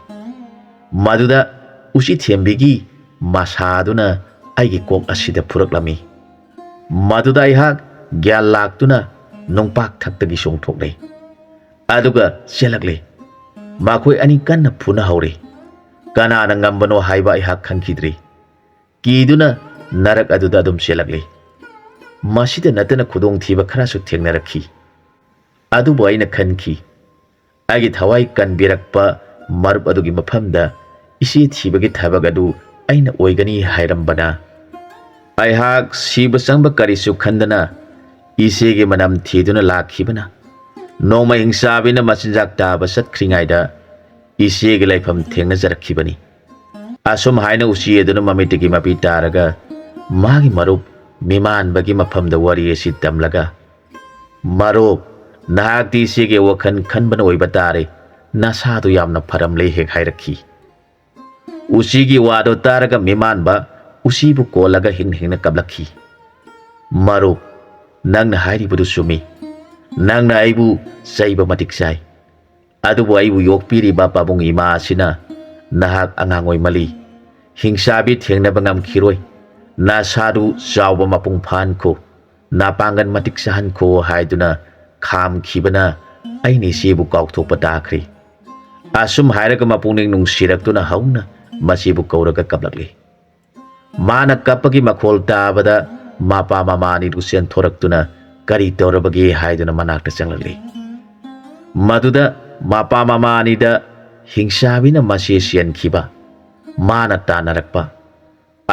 ꯃꯗꯨꯗ ꯎꯆꯤ ꯊꯦꯝꯕꯤꯒꯤ ꯃꯁꯥ ꯑꯗꯨꯅ ꯑꯩꯒꯤ ꯀꯣꯛ ꯑꯁꯤꯗ ꯐꯨꯔꯛꯂꯝꯃꯤ꯫ ꯃꯗꯨꯗ ꯑꯩꯍꯥꯛ ꯒ꯭ꯌꯥꯟ ꯂꯥꯛꯇꯨꯅ ꯅꯨꯡꯄꯥꯛ ꯊꯛꯇꯒꯤ ꯆꯣꯡꯊꯣꯛꯂꯦ꯫ ꯑꯗꯨꯒ ꯆꯦꯜꯂꯛꯂꯦ꯫ ꯃꯈꯣꯏ ꯑꯅꯤ ꯀꯟꯅ ꯐꯨꯅꯍꯧꯔꯤ꯫ ꯀꯅꯥꯅ ꯉꯝꯕꯅꯣ ꯍꯥꯏꯕ ꯑꯩꯍꯥꯛ ꯈꯪꯈꯤꯗ꯭ꯔꯤ꯫ ꯀꯤꯗꯨꯅ ꯅꯔꯛ ꯑꯗꯨꯗ ꯑꯗꯨꯝ ꯆꯦꯜꯂꯛꯂꯤ꯫ ꯃꯁꯤꯗ ꯅꯠꯇꯅ ꯈꯨꯗꯣꯡꯊꯤꯕ ꯈꯔꯁꯨ ꯊꯦꯡꯅꯔꯛꯈꯤ꯫ ꯑꯗꯨꯕꯨ ꯑꯩꯅ ꯈꯟꯈꯤ, ꯑꯩꯒꯤ ꯊꯋꯥꯏ ꯀꯟꯕꯤꯔꯛꯄ ꯃꯔꯨꯞ ꯑꯗꯨꯒꯤ ꯃꯐꯝꯗ ꯏꯆꯦ ꯊꯤꯕꯒꯤ ꯊꯕꯛ ꯑꯗꯨ ꯑꯩꯅ ꯑꯣꯏꯒꯅꯤ ꯍꯥꯏꯔꯝꯕꯅ꯫ ꯑꯩꯍꯥꯛ ꯁꯤꯕ ꯆꯪꯕ ꯀꯔꯤꯁꯨ ꯈꯟꯗꯅ ꯏꯆꯦꯒꯤ ꯃꯅꯝ ꯊꯤꯗꯨꯅ ꯂꯥꯛꯈꯤꯕꯅ, ꯅꯣꯡꯃ ꯍꯤꯡꯆꯥꯕꯤꯅ ꯃꯆꯤꯟꯖꯥꯛ ꯇꯥꯕ ꯆꯠꯈ꯭ꯔꯤꯉꯩꯗ ꯏꯆꯦꯒꯤ ꯂꯩꯐꯝ ꯊꯦꯡꯅꯖꯔꯛꯈꯤꯕꯅꯤ꯫ ꯑꯁꯨꯝ ꯍꯥꯏꯅ ꯎꯆꯤ ꯑꯗꯨꯅ ꯃꯃꯤꯠꯇꯒꯤ ꯃꯄꯤ ꯇꯥꯔꯒ ꯃꯥꯒꯤ ꯃꯔꯨꯞ ꯃꯤꯃꯥꯟꯕꯒꯤ ꯃꯐꯝꯗ ꯋꯥꯔꯤ ꯑꯁꯤ ꯇꯝꯂꯒ, "ꯃꯔꯨꯞ, ꯅꯍꯥꯛꯇꯤ ꯏꯆꯦꯒꯤ ꯋꯥꯈꯜ ꯈꯟꯕꯅ ꯑꯣꯏꯕ ꯇꯥꯔꯦ, ꯅꯁꯥꯗꯨ ꯌꯥꯝꯅ ꯐꯔꯝꯂꯦ" ꯍꯦꯛ ꯍꯥꯏꯔꯛꯈꯤ꯫ ꯎꯆꯤꯒꯤ ꯋꯥꯗꯨ ꯇꯥꯔꯒ ꯃꯤꯃꯥꯟꯕ ꯎꯆꯤꯕꯨ ꯀꯣꯜꯂꯒ ꯍꯤꯡ ꯍꯤꯡꯅ ꯀꯞꯂꯛꯈꯤ꯫ "ꯃꯔꯨꯞ, ꯅꯪꯅ ꯍꯥꯏꯔꯤꯕꯗꯨ ꯆꯨꯝꯃꯤ꯫ ꯅꯪꯅ ꯑꯩꯕꯨ ꯆꯩꯕ ꯃꯇꯤꯛ ꯆꯥꯏ꯫ ꯑꯗꯨꯕꯨ ꯑꯩꯕꯨ ꯌꯣꯛꯄꯤꯔꯤꯕ ꯄꯥꯕꯨꯡ ꯏꯃꯥ ꯑꯁꯤꯅ ꯅꯍꯥꯛ ꯑꯉꯥꯡ ꯑꯣꯏꯃꯜꯂꯤ꯫ ꯍꯤꯡꯆꯥꯕꯤ ꯊꯦꯡꯅꯕ ꯉꯝꯈꯤꯔꯣꯏ꯫ ꯅꯁꯥꯗꯨ ꯆꯥꯎꯕ ꯃꯄꯨꯡ ꯐꯥꯍꯟꯈꯣ꯫ ꯅꯥꯄꯥꯡꯒꯜ ꯃꯇꯤꯛ ꯆꯥꯍꯟꯈꯣ" ꯍꯥꯏꯗꯨꯅ ꯈꯥꯝꯈꯤꯕꯅ ꯑꯩꯅ ꯏꯆꯦꯕꯨ ꯀꯥꯎꯊꯣꯛꯄ ꯇꯥꯈ꯭ꯔꯦ꯫ ꯑꯁꯨꯝ ꯍꯥꯏꯔꯒ ꯃꯄꯨꯛꯅꯤꯡ ꯅꯨꯡꯁꯤꯔꯛꯇꯨꯅ ꯍꯧꯅ ꯃꯆꯦꯕꯨ ꯀꯧꯔꯒ ꯀꯞꯂꯛꯂꯤ꯫ ꯃꯥꯅ ꯀꯞꯄꯒꯤ ꯃꯈꯣꯜ ꯇꯥꯕꯗ ꯃꯄꯥ ꯃꯃꯥ ꯑꯅꯤꯗꯨ ꯆꯦꯟꯊꯣꯔꯛꯇꯨꯅ ꯀꯔꯤ ꯇꯧꯔꯕꯒꯦ ꯍꯥꯏꯗꯨꯅ ꯃꯅꯥꯛꯇ ꯆꯪꯂꯛꯂꯤ꯫ ꯃꯗꯨꯗ ꯃꯄꯥ ꯃꯃꯥ ꯑꯅꯤꯗ ꯍꯤꯡꯆꯥꯕꯤꯅ ꯃꯆꯦ ꯆꯦꯟꯈꯤꯕ, ꯃꯥꯅ ꯇꯥꯟꯅꯔꯛꯄ,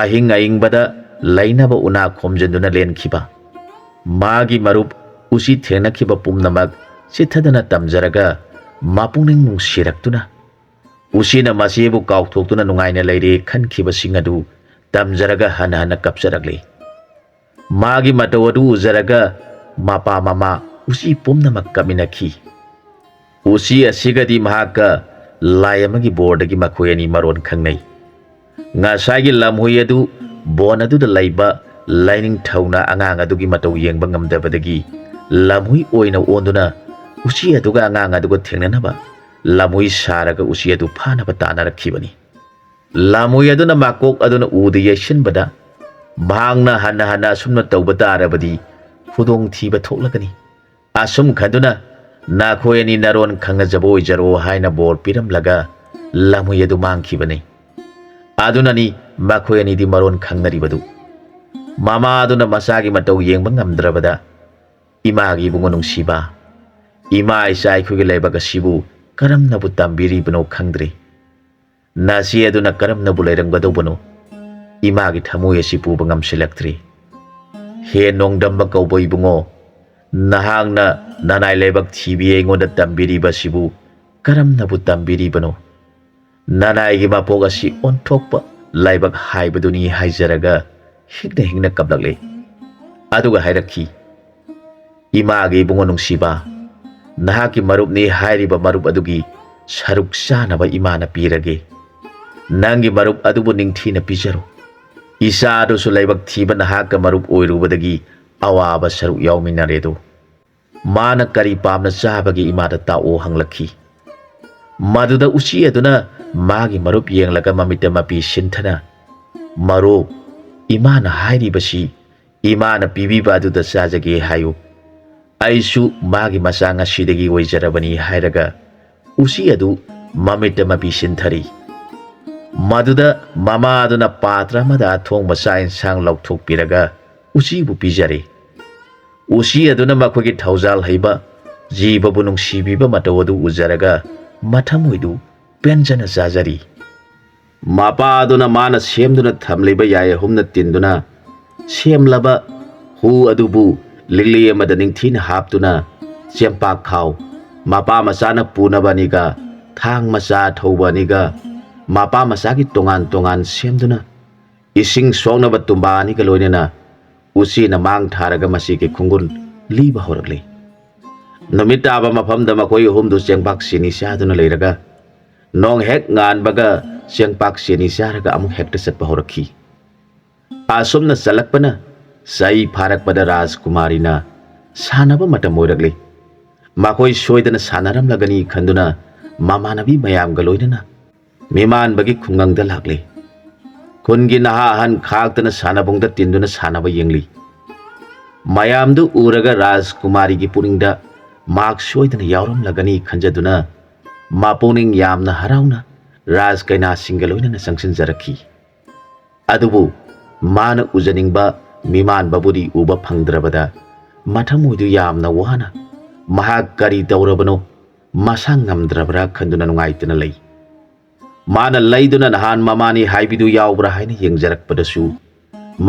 ꯑꯍꯤꯡ ꯑꯏꯪꯕꯗ ꯂꯩꯅꯕ ꯎꯅꯥ ꯈꯣꯝꯖꯤꯟꯗꯨꯅ ꯂꯦꯟꯈꯤꯕ, ꯃꯥꯒꯤ ꯃꯔꯨꯞ ꯎꯆꯤ ꯊꯦꯡꯅꯈꯤꯕ ꯄꯨꯝꯅꯃꯛ ꯆꯤꯠꯊꯗꯅ ꯇꯝꯖꯔꯒ ꯃꯄꯨꯛꯅꯤꯡ ꯅꯨꯡꯁꯤꯔꯛꯇꯨꯅ, ꯎꯆꯤꯅ ꯃꯆꯦꯕꯨ ꯀꯥꯎꯊꯣꯛꯇꯨꯅ ꯅꯨꯡꯉꯥꯏꯅ ꯂꯩꯔꯦ ꯈꯟꯈꯤꯕꯁꯤꯡ ꯑꯗꯨ ꯇꯝꯖꯔꯒ ꯍꯟꯅ ꯍꯟꯅ ꯀꯞꯆꯔꯛꯂꯤ꯫ ꯃꯥꯒꯤ ꯃꯇꯧ ꯑꯗꯨ ꯎꯖꯔꯒ ꯃꯄꯥ ꯃꯃꯥ ꯎꯆꯤ ꯄꯨꯝꯅꯃꯛ ꯀꯞꯃꯤꯟꯅꯈꯤ꯫ ꯎꯆꯤ ꯑꯁꯤꯒꯗꯤ ꯃꯍꯥꯛꯀ ꯂꯥꯏ ꯑꯃꯒꯤ ꯕꯣꯔꯗꯒꯤ ꯃꯈꯣꯏ ꯑꯅꯤ ꯃꯔꯣꯟ ꯈꯪꯅꯩ꯫ ꯉꯁꯥꯏꯒꯤ ꯂꯝꯍꯨꯏ ꯑꯗꯨ ꯕꯣꯟ ꯑꯗꯨꯗ ꯂꯩꯕ ꯂꯥꯏꯅꯤꯡꯊꯧꯅ ꯑꯉꯥꯡ ꯑꯗꯨꯒꯤ ꯃꯇꯧ ꯌꯦꯡꯕ ꯉꯝꯗꯕꯗꯒꯤ ꯂꯝꯍꯨꯏ ꯑꯣꯏꯅ ꯑꯣꯟꯗꯨꯅ ꯎꯆꯤ ꯑꯗꯨꯒ ꯑꯉꯥꯡ ꯑꯗꯨꯒ ꯊꯦꯡꯅꯅꯕ ꯂꯝꯍꯨꯏ ꯁꯥꯔꯒ ꯎꯆꯤ ꯑꯗꯨ ꯐꯥꯅꯕ ꯇꯥꯟꯅꯔꯛꯈꯤꯕꯅꯤ꯫ ꯂꯝꯍꯨꯏ ꯑꯗꯨꯅ ꯃꯀꯣꯛ ꯑꯗꯨꯅ ꯎꯗ ꯌꯩꯁꯤꯟꯕꯗ, ꯃꯍꯥꯛꯅ ꯍꯟꯅ ꯍꯟꯅ ꯑꯁꯨꯝꯅ ꯇꯧꯕ ꯇꯥꯔꯕꯗꯤ ꯈꯨꯗꯣꯡꯊꯤꯕ ꯊꯣꯛꯂꯒꯅꯤ꯫ ꯑꯁꯨꯝ ꯈꯟꯗꯨꯅ, "ꯅꯈꯣꯏ ꯑꯅꯤ ꯅꯔꯣꯟ ꯈꯪꯅꯖꯕ ꯑꯣꯏꯖꯔꯣ" ꯍꯥꯏꯅ ꯕꯣꯔ ꯄꯤꯔꯝꯂꯒ ꯂꯝꯍꯨꯏ ꯑꯗꯨ ꯃꯥꯡꯈꯤꯕꯅꯤ꯫ ꯑꯗꯨꯅꯅꯤ ꯃꯈꯣꯏ ꯑꯅꯤꯗꯤ ꯃꯔꯣꯟ ꯈꯪꯅꯔꯤꯕꯗꯨ꯫ ꯃꯃꯥ ꯑꯗꯨꯅ ꯃꯆꯥꯒꯤ ꯃꯇꯧ ꯌꯦꯡꯕ ꯉꯝꯗ꯭ꯔꯕꯗ, "ꯏꯃꯥꯒꯤ ꯏꯕꯨꯡꯉꯣ ꯅꯨꯡꯁꯤꯕ, ꯏꯃꯥ ꯏꯆꯥ ꯑꯩꯈꯣꯏꯒꯤ ꯂꯩꯕꯥꯛ ꯑꯁꯤꯕꯨ ꯀꯔꯝꯅꯕꯨ ꯇꯝꯕꯤꯔꯤꯕꯅꯣ ꯈꯪꯗ꯭ꯔꯦ꯫ ꯅꯆꯦ ꯑꯗꯨꯅ ꯀꯔꯝꯅꯕꯨ ꯂꯩꯔꯝꯒꯗꯧꯕꯅꯣ? ꯏꯃꯥꯒꯤ ꯊꯃꯣꯏ ꯑꯁꯤ ꯄꯨꯕ ꯉꯝꯁꯤꯜꯂꯛꯇ꯭ꯔꯦ꯫ ꯍꯦ ꯅꯣꯡꯗꯝꯕ ꯀꯧꯕ ꯏꯕꯨꯡꯉꯣ, ꯅꯍꯥꯛꯅ ꯅꯅꯥꯏ ꯂꯩꯕꯥꯛ ꯊꯤꯕꯤ ꯑꯩꯉꯣꯟꯗ ꯇꯝꯕꯤꯔꯤꯕ ꯑꯁꯤꯕꯨ ꯀꯔꯝꯅꯕꯨ ꯇꯝꯕꯤꯔꯤꯕꯅꯣ? ꯅꯅꯥꯏꯒꯤ ꯃꯄꯣꯛ ꯑꯁꯤ ꯑꯣꯟꯊꯣꯛꯄ ꯂꯥꯏꯕꯛ ꯍꯥꯏꯕꯗꯨꯅꯤ" ꯍꯥꯏꯖꯔꯒ ꯍꯤꯡꯅ ꯍꯤꯡꯅ ꯀꯞꯂꯛꯂꯦ꯫ ꯑꯗꯨꯒ ꯍꯥꯏꯔꯛꯈꯤ, "ꯏꯃꯥꯒꯤ ꯏꯕꯨꯡꯉꯣ ꯅꯨꯡꯁꯤꯕ, ꯅꯍꯥꯛꯀꯤ ꯃꯔꯨꯞꯅꯤ ꯍꯥꯏꯔꯤꯕ ꯃꯔꯨꯞ ꯑꯗꯨꯒꯤ ꯁꯔꯨꯛ ꯆꯥꯅꯕ ꯏꯃꯥꯅ ꯄꯤꯔꯒꯦ꯫ ꯅꯪꯒꯤ ꯃꯔꯨꯞ ꯑꯗꯨꯕꯨ ꯅꯤꯡꯊꯤꯅ ꯄꯤꯖꯔꯣ꯫ ꯏꯆꯥ ꯑꯗꯨꯁꯨ ꯂꯥꯏꯕꯛ ꯊꯤꯕ ꯅꯍꯥꯛꯀ ꯃꯔꯨꯞ ꯑꯣꯏꯔꯨꯕꯗꯒꯤ ꯑꯋꯥꯕ ꯁꯔꯨꯛ ꯌꯥꯎꯃꯤꯟꯅꯔꯦꯗꯣ꯫ ꯃꯥꯅ ꯀꯔꯤ ꯄꯥꯝꯅ ꯆꯥꯕꯒꯦ ꯏꯃꯥꯗ ꯇꯥꯛꯑꯣ" ꯍꯪꯂꯛꯈꯤ꯫ ꯃꯗꯨꯗ ꯎꯆꯤ ꯑꯗꯨꯅ ꯃꯥꯒꯤ ꯃꯔꯨꯞ ꯌꯦꯡꯂꯒ ꯃꯃꯤꯠꯇ ꯃꯄꯤ ꯁꯤꯟꯊꯅ, "ꯃꯔꯨꯞ, ꯏꯃꯥꯅ ꯍꯥꯏꯔꯤꯕꯁꯤ ꯏꯃꯥꯅ ꯄꯤꯕꯤꯕ ꯑꯗꯨꯗ ꯆꯥꯖꯒꯦ ꯍꯥꯏꯌꯨ꯫ ꯑꯩꯁꯨ ꯃꯥꯒꯤ ꯃꯆꯥ ꯉꯁꯤꯗꯒꯤ ꯑꯣꯏꯖꯔꯕꯅꯤ" ꯍꯥꯏꯔꯒ ꯎꯆꯤ ꯑꯗꯨ ꯃꯃꯤꯠꯇ ꯃꯄꯤ ꯁꯤꯟꯊꯔꯤ꯫ ꯃꯗꯨꯗ ꯃꯃꯥ ꯑꯗꯨꯅ ꯄꯥꯇ꯭ꯔ ꯑꯃꯗ ꯑꯊꯣꯡꯕ ꯆꯥꯛ ꯏꯟꯁꯥꯡ ꯂꯧꯊꯣꯛꯄꯤꯔꯒ ꯎꯆꯤꯕꯨ ꯄꯤꯖꯔꯦ꯫ ꯎꯆꯤ ꯑꯗꯨꯅ ꯃꯈꯣꯏꯒꯤ ꯊꯧꯖꯥꯜ ꯍꯩꯕ ꯖꯤꯕꯕꯨ ꯅꯨꯡꯁꯤꯕꯤꯕ ꯃꯇꯧ ꯑꯗꯨ ꯎꯖꯔꯒ ꯃꯊꯃꯣꯏꯗꯨ ꯄꯦꯟꯖꯅ ꯆꯥꯖꯔꯤ꯫ ꯃꯄꯥ ꯑꯗꯨꯅ ꯃꯥꯅ ꯁꯦꯝꯗꯨꯅ ꯊꯝꯂꯤꯕ ꯌꯥꯏ ꯑꯍꯨꯝꯅ ꯇꯤꯟꯗꯨꯅ ꯁꯦꯝꯂꯕ ꯍꯨ ꯑꯗꯨꯕꯨ ꯂꯤꯛꯂꯤ ꯑꯃꯗ ꯅꯤꯡꯊꯤꯅ ꯍꯥꯞꯇꯨꯅ ꯆꯦꯡꯄꯥꯛ ꯈꯥꯎ, ꯃꯄꯥ ꯃꯆꯥꯅ ꯄꯨꯅꯕ ꯑꯅꯤꯒ, ꯊꯥꯡ ꯃꯆꯥ ꯊꯧꯕ ꯑꯅꯤꯒ, ꯃꯄꯥ ꯃꯆꯥꯒꯤ ꯇꯣꯉꯥꯟ ꯇꯣꯉꯥꯟ ꯁꯦꯝꯗꯨꯅ ꯏꯁꯤꯡ ꯁꯣꯛꯅꯕ ꯇꯨꯝꯕꯥ ꯑꯅꯤꯒ ꯂꯣꯏꯅꯅ ꯎꯆꯤꯅ ꯃꯥꯡ ꯊꯥꯔꯒ ꯃꯁꯤꯒꯤ ꯈꯨꯡꯒꯨꯜ ꯂꯤꯕ ꯍꯧꯔꯛꯂꯤ꯫ ꯅꯨꯃꯤꯠ ꯇꯥꯕ ꯃꯐꯝꯗ ꯃꯈꯣꯏ ꯑꯍꯨꯝꯗꯨ ꯆꯦꯡꯄꯥꯛ ꯆꯤꯅꯤ ꯆꯥꯗꯨꯅ ꯂꯩꯔꯒ, ꯅꯣꯡ ꯍꯦꯛ ꯉꯥꯟꯕꯒ ꯆꯦꯡꯄꯥꯛ ꯆꯤꯅꯤ ꯆꯥꯔꯒ ꯑꯃꯨꯛ ꯍꯦꯛꯇ ꯆꯠꯄ ꯍꯧꯔꯛꯈꯤ꯫ ꯑꯁꯨꯝꯅ ꯆꯠꯂꯛꯄꯅ ꯆꯍꯤ ꯐꯥꯔꯛꯄꯗ ꯔꯥꯖꯀꯨꯃꯥꯔꯤꯅ ꯁꯥꯟꯅꯕ ꯃꯇꯝ ꯑꯣꯏꯔꯛꯂꯤ꯫ ꯃꯈꯣꯏ ꯁꯣꯏꯗꯅ ꯁꯥꯟꯅꯔꯝꯂꯒꯅꯤ ꯈꯟꯗꯨꯅ ꯃꯃꯥꯟꯅꯕꯤ ꯃꯌꯥꯝꯒ ꯂꯣꯏꯅꯅ ꯃꯤꯃꯥꯟꯕꯒꯤ ꯈꯨꯡꯒꯪꯗ ꯂꯥꯛꯂꯤ꯫ ꯈꯨꯟꯒꯤ ꯅꯍꯥ ꯑꯍꯟ ꯈꯥꯛꯇꯅ ꯁꯥꯟꯅꯕꯨꯡꯗ ꯇꯤꯟꯗꯨꯅ ꯁꯥꯟꯅꯕ ꯌꯦꯡꯂꯤ꯫ ꯃꯌꯥꯝꯗꯨ ꯎꯔꯒ ꯔꯥꯖꯀꯨꯃꯥꯔꯤꯒꯤ ꯄꯨꯛꯅꯤꯡꯗ ꯃꯍꯥꯛ ꯁꯣꯏꯗꯅ ꯌꯥꯎꯔꯝꯂꯒꯅꯤ ꯈꯟꯖꯗꯨꯅ ꯃꯄꯨꯛꯅꯤꯡ ꯌꯥꯝꯅ ꯍꯔꯥꯎꯅ ꯔꯥꯖ ꯀꯩꯅꯥꯁꯤꯡꯒ ꯂꯣꯏꯅꯅ ꯆꯪꯁꯤꯟꯖꯔꯛꯈꯤ꯫ ꯑꯗꯨꯕꯨ ꯃꯥꯅ ꯎꯖꯅꯤꯡꯕ ꯃꯤꯃꯥꯟꯕꯕꯨꯗꯤ ꯎꯕ ꯐꯪꯗ꯭ꯔꯕꯗ ꯃꯊꯃꯣꯏꯗꯨ ꯌꯥꯝꯅ ꯋꯥꯅ ꯃꯍꯥꯛ ꯀꯔꯤ ꯇꯧꯔꯕꯅꯣ, ꯃꯁꯥ ꯉꯝꯗ꯭ꯔꯕ꯭ꯔꯥ ꯈꯟꯗꯨꯅ ꯅꯨꯡꯉꯥꯏꯇꯅ ꯂꯩ꯫ ꯃꯥꯅ ꯂꯩꯗꯨꯅ ꯅꯍꯥꯟ ꯃꯃꯥꯅꯤ ꯍꯥꯏꯕꯤꯗꯨ ꯌꯥꯎꯕ꯭ꯔꯥ ꯍꯥꯏꯅ ꯌꯦꯡꯖꯔꯛꯄꯗꯁꯨ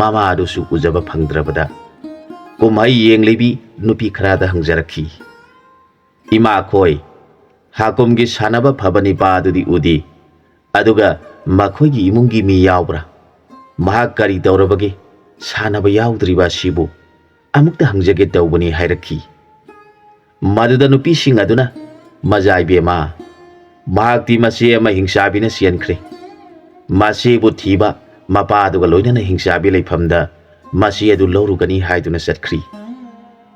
ꯃꯃꯥꯗꯨꯁꯨ ꯎꯖꯕ ꯐꯪꯗ꯭ꯔꯕꯗ ꯀꯨꯝꯍꯩ ꯌꯦꯡꯂꯤꯕꯤ ꯅꯨꯄꯤ ꯈꯔꯗ ꯍꯪꯖꯔꯛꯈꯤ, "ꯏꯃꯥꯈꯣꯏ, ꯍꯥꯀꯨꯝꯒꯤ ꯁꯥꯟꯅꯕ ꯐꯕ ꯅꯤꯄꯥ ꯑꯗꯨꯗꯤ ꯎꯗꯦ, ꯑꯗꯨꯒ ꯃꯈꯣꯏꯒꯤ ꯏꯃꯨꯡꯒꯤ ꯃꯤ ꯌꯥꯎꯕ꯭ꯔꯥ? ꯃꯍꯥꯛ ꯀꯔꯤ ꯇꯧꯔꯕꯒꯦ? ꯁꯥꯟꯅꯕ ꯌꯥꯎꯗ꯭ꯔꯤꯕ ꯑꯁꯤꯕꯨ ꯑꯃꯨꯛꯇ ꯍꯪꯖꯒꯦ ꯇꯧꯕꯅꯤ" ꯍꯥꯏꯔꯛꯈꯤ꯫ ꯃꯗꯨꯗ ꯅꯨꯄꯤꯁꯤꯡ ꯑꯗꯨꯅ, "ꯃꯖꯥ ꯏꯕꯦꯝꯃ, ꯃꯍꯥꯛꯇꯤ ꯃꯆꯦ ꯑꯃ ꯍꯤꯡꯆꯥꯕꯤꯅ ꯆꯦꯟꯈ꯭ꯔꯦ꯫ ꯃꯆꯦꯕꯨ ꯊꯤꯕ ꯃꯄꯥꯗꯨꯒ ꯂꯣꯏꯅꯅ ꯍꯤꯡꯆꯥꯕꯤ ꯂꯩꯐꯝꯗ ꯃꯆꯦ ꯑꯗꯨ ꯂꯧꯔꯨꯒꯅꯤ ꯍꯥꯏꯗꯨꯅ ꯆꯠꯈ꯭ꯔꯤ꯫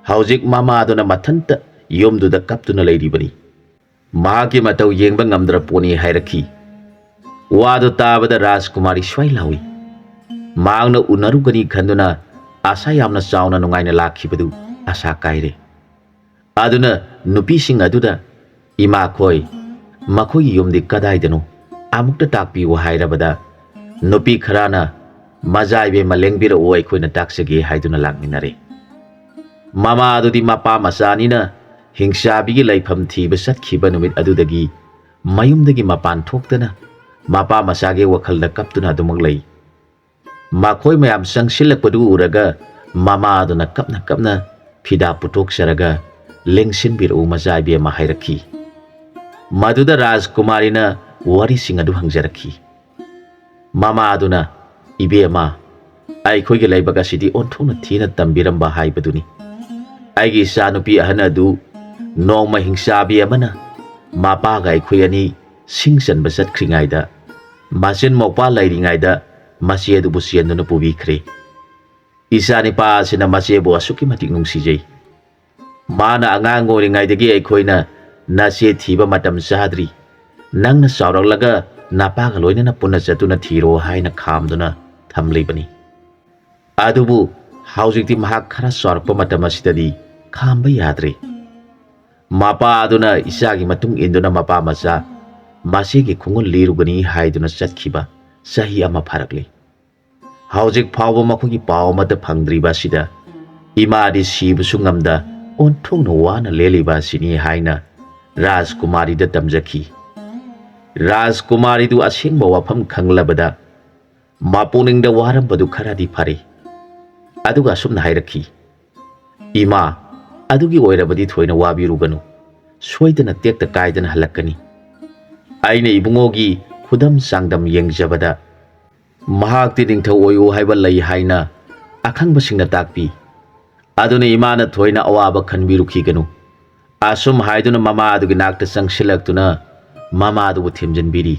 ꯍꯧꯖꯤꯛ ꯃꯃꯥꯗꯨꯅ ꯃꯊꯟꯇ ꯌꯨꯝꯗꯨꯗ ꯀꯞꯇꯨꯅ ꯂꯩꯔꯤꯕꯅꯤ꯫ ꯃꯍꯥꯛꯀꯤ ꯃꯇꯧ ꯌꯦꯡꯕ ꯉꯝꯗ꯭ꯔ ꯄꯣꯠꯅꯤ" ꯍꯥꯏꯔꯛꯈꯤ꯫ ꯋꯥꯗꯨ ꯇꯥꯕꯗ ꯔꯥꯖꯀꯨꯃꯥꯔꯤ ꯁ꯭ꯋꯥꯏ ꯂꯥꯎꯏ꯫ ꯃꯍꯥꯛꯅ ꯎꯅꯔꯨꯒꯅꯤ ꯈꯟꯗꯨꯅ ꯑꯁꯥ ꯌꯥꯝꯅ ꯆꯥꯎꯅ ꯅꯨꯡꯉꯥꯏꯅ ꯂꯥꯛꯈꯤꯕꯗꯨ ꯑꯁꯥ ꯀꯥꯏꯔꯦ꯫ ꯑꯗꯨꯅ ꯅꯨꯄꯤꯁꯤꯡ ꯑꯗꯨꯗ, "ꯏꯃꯥꯈꯣꯏ, ꯃꯈꯣꯏꯒꯤ ꯌꯨꯝꯗꯤ ꯀꯗꯥꯏꯗꯅꯣ? ꯑꯃꯨꯛꯇ ꯇꯥꯛꯄꯤꯌꯨ" ꯍꯥꯏꯔꯕꯗ, ꯅꯨꯄꯤ ꯈꯔꯅ, "ꯃꯖꯥ ꯏꯕꯦꯝꯃ ꯂꯦꯡꯕꯤꯔꯛꯎ, ꯑꯩꯈꯣꯏꯅ ꯇꯥꯛꯆꯒꯦ" ꯍꯥꯏꯗꯨꯅ ꯂꯥꯛꯃꯤꯟꯅꯔꯦ꯫ ꯃꯃꯥ ꯑꯗꯨꯗꯤ ꯃꯄꯥ ꯃꯆꯥꯅꯤꯅ ꯍꯤꯡꯆꯥꯕꯤꯒꯤ ꯂꯩꯐꯝ ꯊꯤꯕ ꯆꯠꯈꯤꯕ ꯅꯨꯃꯤꯠ ꯑꯗꯨꯗꯒꯤ ꯃꯌꯨꯝꯗꯒꯤ ꯃꯄꯥꯟ ꯊꯣꯛꯇꯅ ꯃꯄꯥ ꯃꯆꯥꯒꯤ ꯋꯥꯈꯜꯗ ꯀꯞꯇꯨꯅ ꯑꯗꯨꯃꯛ ꯂꯩ꯫ ꯃꯈꯣꯏ ꯃꯌꯥꯝ ꯆꯪꯁꯤꯜꯂꯛꯄꯗꯨ ꯎꯔꯒ ꯃꯃꯥ ꯑꯗꯨꯅ ꯀꯞꯅ ꯀꯞꯅ ꯐꯤꯗꯥ ꯄꯨꯊꯣꯛꯆꯔꯒ, "ꯂꯦꯡꯁꯤꯟꯕꯤꯔꯛꯎ ꯃꯆꯥ ꯏꯕꯦꯝꯃ" ꯍꯥꯏꯔꯛꯈꯤ꯫ ꯃꯗꯨꯗ ꯔꯥꯖꯀꯨꯃꯥꯔꯤꯅ ꯋꯥꯔꯤꯁꯤꯡ ꯑꯗꯨ ꯍꯪꯖꯔꯛꯈꯤ꯫ ꯃꯃꯥ ꯑꯗꯨꯅ, "ꯏꯕꯦꯝꯃ, ꯑꯩꯈꯣꯏꯒꯤ ꯂꯥꯏꯕꯛ ꯑꯁꯤꯗꯤ ꯑꯣꯟꯊꯣꯛꯅ ꯊꯤꯅ ꯇꯝꯕꯤꯔꯝꯕ ꯍꯥꯏꯕꯗꯨꯅꯤ꯫ ꯑꯩꯒꯤ ꯏꯆꯥꯅꯨꯄꯤ ꯑꯍꯟ ꯑꯗꯨ ꯅꯣꯡꯃ ꯍꯤꯡꯆꯥꯕꯤ ꯑꯃꯅ ꯃꯄꯥꯒ ꯑꯩꯈꯣꯏ ꯑꯅꯤ ꯁꯤꯡ ꯆꯟꯕ ꯆꯠꯈ꯭ꯔꯤꯉꯩꯗ, ꯃꯆꯤꯟ ꯃꯧꯄ꯭ꯋꯥ ꯂꯩꯔꯤꯉꯩꯗ ꯃꯆꯦ ꯑꯗꯨꯕꯨ ꯆꯦꯟꯗꯨꯅ ꯄꯨꯕꯤꯈ꯭ꯔꯦ꯫ ꯏꯆꯥ ꯅꯤꯄꯥ ꯑꯁꯤꯅ ꯃꯆꯦꯕꯨ ꯑꯁꯨꯛꯀꯤ ꯃꯇꯤꯛ ꯅꯨꯡꯁꯤꯖꯩ꯫ ꯃꯥꯅ ꯑꯉꯥꯡ ꯑꯣꯏꯔꯤꯉꯩꯗꯒꯤ ꯑꯩꯈꯣꯏꯅ ꯅꯆꯦ ꯊꯤꯕ ꯃꯇꯝ ꯆꯥꯗ꯭ꯔꯤ, ꯅꯪꯅ ꯆꯥꯎꯔꯛꯂꯒ ꯅꯄꯥꯒ ꯂꯣꯏꯅꯅ ꯄꯨꯟꯅ ꯆꯠꯇꯨꯅ ꯊꯤꯔꯣ" ꯍꯥꯏꯅ ꯈꯥꯝꯗꯨꯅ ꯊꯝꯂꯤꯕꯅꯤ꯫ ꯑꯗꯨꯕꯨ ꯍꯧꯖꯤꯛꯇꯤ ꯃꯍꯥꯛ ꯈꯔ ꯆꯥꯎꯔꯛꯄ ꯃꯇꯝ ꯑꯁꯤꯗꯗꯤ ꯈꯥꯝꯕ ꯌꯥꯗ꯭ꯔꯦ꯫ ꯃꯄꯥ ꯑꯗꯨꯅ ꯏꯆꯥꯒꯤ ꯃꯇꯨꯡ ꯏꯟꯗꯨꯅ ꯃꯄꯥ ꯃꯆꯥ ꯃꯆꯦꯒꯤ ꯈꯣꯡꯒꯨꯜ ꯂꯤꯔꯨꯒꯅꯤ ꯍꯥꯏꯗꯨꯅ ꯆꯠꯈꯤꯕ ꯆꯍꯤ ꯑꯃ ꯐꯥꯔꯛꯂꯤ꯫ ꯍꯧꯖꯤꯛ ꯐꯥꯎꯕ ꯃꯈꯣꯏꯒꯤ ꯄꯥꯎ ꯑꯃꯠꯇ ꯐꯪꯗ꯭ꯔꯤꯕ ꯑꯁꯤꯗ ꯏꯃꯥꯗꯤ ꯁꯤꯕꯁꯨ ꯉꯝꯗ ꯑꯣꯟꯊꯣꯛꯅ ꯋꯥꯅ ꯂꯦꯜꯂꯤꯕ ꯑꯁꯤꯅꯤ ꯍꯥꯏꯅ ꯔꯥꯖꯀꯨꯃꯥꯔꯤꯗ ꯇꯝꯖꯈꯤ꯫ ꯔꯥꯖꯀꯨꯃꯥꯔꯤꯗꯨ ꯑꯁꯦꯡꯕ ꯋꯥꯐꯝ ꯈꯪꯂꯕꯗ ꯃꯄꯨꯛꯅꯤꯡꯗ ꯋꯥꯔꯝꯕꯗꯨ ꯈꯔꯗꯤ ꯐꯔꯦ꯫ ꯑꯗꯨꯒ ꯑꯁꯨꯝꯅ ꯍꯥꯏꯔꯛꯈꯤ, "ꯏꯃꯥ, ꯑꯗꯨꯒꯤ ꯑꯣꯏꯔꯕꯗꯤ ꯊꯣꯏꯅ ꯋꯥꯕꯤꯔꯨꯒꯅꯨ꯫ ꯁꯣꯏꯗꯅ ꯇꯦꯛꯇ ꯀꯥꯏꯗꯅ ꯍꯜꯂꯛꯀꯅꯤ꯫ ꯑꯩꯅ ꯏꯕꯨꯡꯉꯣꯒꯤ ꯈꯨꯗꯝ ꯆꯥꯡꯗꯝ ꯌꯦꯡꯖꯕꯗ, ꯃꯍꯥꯛꯇꯤ ꯅꯤꯡꯊꯧ ꯑꯣꯏꯌꯨ ꯍꯥꯏꯕ ꯂꯩ ꯍꯥꯏꯅ ꯑꯈꯪꯕꯁꯤꯡꯅ ꯇꯥꯛꯄꯤ꯫ ꯑꯗꯨꯅ ꯏꯃꯥꯅ ꯊꯣꯏꯅ ꯑꯋꯥꯕ ꯈꯟꯕꯤꯔꯨꯈꯤꯒꯅꯨ"꯫ ꯑꯁꯨꯝ ꯍꯥꯏꯗꯨꯅ ꯃꯃꯥꯗꯨꯒꯤ ꯅꯥꯛꯇ ꯆꯪꯁꯤꯜꯂꯛꯇꯨꯅ ꯃꯃꯥꯗꯨꯕꯨ ꯊꯦꯝꯖꯤꯟꯕꯤꯔꯤ꯫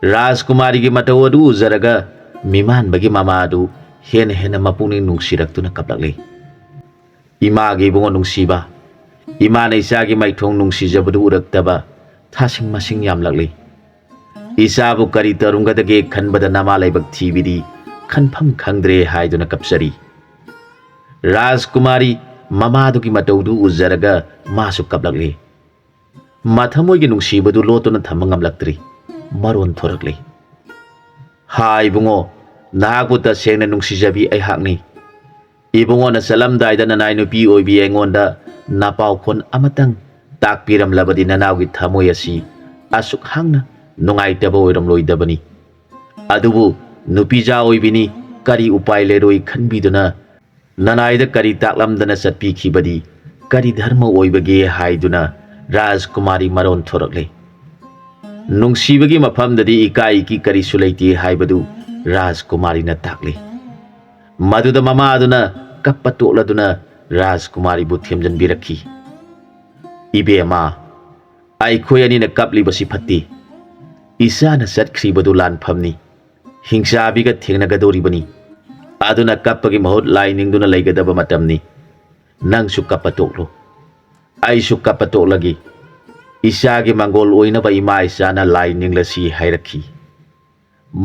ꯔꯥꯖꯀꯨꯃꯥꯔꯤꯒꯤ ꯃꯇꯧ ꯑꯗꯨ ꯎꯖꯔꯒ ꯃꯤꯃꯥꯟꯕꯒꯤ ꯃꯃꯥꯗꯨ ꯍꯦꯟꯅ ꯍꯦꯟꯅ ꯃꯄꯨꯛꯅꯤꯡ ꯅꯨꯡꯁꯤꯔꯛꯇꯨꯅ ꯀꯞꯂꯛꯂꯤ꯫ "ꯏꯃꯥꯒꯤ ꯏꯕꯨꯡꯉꯣ ꯅꯨꯡꯁꯤꯕ, ꯏꯃꯥꯅ ꯏꯆꯥꯒꯤ ꯃꯥꯏꯊꯣꯡ ꯅꯨꯡꯁꯤꯖꯕꯗꯨ ꯎꯔꯛꯇꯕ ꯊꯥꯁꯤꯡ ꯃꯁꯤꯡ ꯌꯥꯝꯂꯛꯂꯤ꯫ ꯏꯆꯥꯕꯨ ꯀꯔꯤ ꯇꯧꯔꯝꯒꯗꯒꯦ ꯈꯟꯕꯗ ꯅꯃꯥ ꯂꯥꯏꯕꯛ ꯊꯤꯕꯤꯗꯤ ꯈꯟꯐꯝ ꯈꯪꯗ꯭ꯔꯦ" ꯍꯥꯏꯗꯨꯅ ꯀꯞꯆꯔꯤ꯫ ꯔꯥꯖꯀꯨꯃꯥꯔꯤ ꯃꯃꯥꯗꯨꯒꯤ ꯃꯇꯧꯗꯨ ꯎꯖꯔꯒ ꯃꯥꯁꯨ ꯀꯞꯂꯛꯂꯤ꯫ ꯃꯊꯃꯣꯏꯒꯤ ꯅꯨꯡꯁꯤꯕꯗꯨ ꯂꯣꯠꯇꯨꯅ ꯊꯝꯕ ꯉꯝꯂꯛꯇ꯭ꯔꯤ꯫ ꯃꯔꯣꯟ ꯊꯣꯔꯛꯂꯤ꯫ "ꯍꯥ ꯏꯕꯨꯡꯉꯣ, ꯅꯍꯥꯛꯄꯨ ꯇꯁꯦꯡꯅ ꯅꯨꯡꯁꯤꯖꯕꯤ ꯑꯩꯍꯥꯛꯅꯤ꯫ ꯏꯕꯨꯡꯉꯣꯅ ꯆꯠꯂꯝꯗꯥꯏꯗ ꯅꯅꯥꯏ ꯅꯨꯄꯤ ꯑꯣꯏꯕꯤ ꯑꯩꯉꯣꯟꯗ ꯅꯄꯥꯎꯈꯣꯟ ꯑꯃꯇꯪ ꯇꯥꯛꯄꯤꯔꯝꯂꯕꯗꯤ ꯅꯅꯥꯎꯒꯤ ꯊꯃꯣꯏ ꯑꯁꯤ ꯑꯁꯨꯛ ꯍꯥꯡꯅ ꯅꯨꯡꯉꯥꯏꯇꯕ ꯑꯣꯏꯔꯝꯂꯣꯏꯗꯕꯅꯤ꯫ ꯑꯗꯨꯕꯨ ꯅꯨꯄꯤꯖꯥ ꯑꯣꯏꯕꯤꯅꯤ, ꯀꯔꯤ ꯎꯄꯥꯏ ꯂꯩꯔꯣꯏ ꯈꯟꯕꯤꯗꯨꯅ ꯅꯅꯥꯏꯗ ꯀꯔꯤ ꯇꯥꯛꯂꯝꯗꯅ ꯆꯠꯄꯤꯈꯤꯕꯗꯤ ꯀꯔꯤ ꯙꯔꯃ ꯑꯣꯏꯕꯒꯦ?" ꯍꯥꯏꯗꯨꯅ ꯔꯥꯖꯀꯨꯃꯥꯔꯤ ꯃꯔꯣꯟ ꯊꯣꯔꯛꯂꯦ꯫ ꯅꯨꯡꯁꯤꯕꯒꯤ ꯃꯐꯝꯗꯗꯤ ꯏꯀꯥꯏ ꯏꯀꯤ ꯀꯔꯤꯁꯨ ꯂꯩꯇꯦ ꯍꯥꯏꯕꯗꯨ ꯔꯥꯖꯀꯨꯃꯥꯔꯤꯅ ꯇꯥꯛꯂꯤ꯫ ꯃꯗꯨꯗ ꯃꯃꯥꯗꯨꯅ ꯀꯞꯄ ꯇꯣꯛꯂꯗꯨꯅ ꯔꯥꯖꯀꯨꯃꯥꯔꯤꯕꯨ ꯊꯦꯝꯖꯤꯟꯕꯤꯔꯛꯈꯤ꯫ "ꯏꯕꯦꯝꯃ, ꯑꯩꯈꯣꯏ ꯑꯅꯤꯅ ꯀꯞꯂꯤꯕꯁꯤ ꯐꯠꯇꯦ꯫ ꯏꯆꯥꯅ ꯆꯠꯈ꯭ꯔꯤꯕꯗꯨ ꯂꯥꯟꯐꯝꯅꯤ꯫ ꯍꯤꯡꯆꯥꯕꯤꯒ ꯊꯦꯡꯅꯒꯗꯧꯔꯤꯕꯅꯤ꯫ ꯑꯗꯨꯅ ꯀꯞꯄꯒꯤ ꯃꯍꯨꯠ ꯂꯥꯏ ꯅꯤꯡꯗꯨꯅ ꯂꯩꯒꯗꯕ ꯃꯇꯝꯅꯤ꯫ ꯅꯪꯁꯨ ꯀꯞꯄ ꯇꯣꯛꯂꯣ꯫ ꯑꯩꯁꯨ ꯀꯞꯄ ꯇꯣꯛꯂꯒꯦ꯫ ꯏꯆꯥꯒꯤ ꯃꯪꯒꯣꯜ ꯑꯣꯏꯅꯕ ꯏꯃꯥ ꯏꯆꯥꯅ ꯂꯥꯏ ꯅꯤꯡꯂꯁꯤ" ꯍꯥꯏꯔꯛꯈꯤ꯫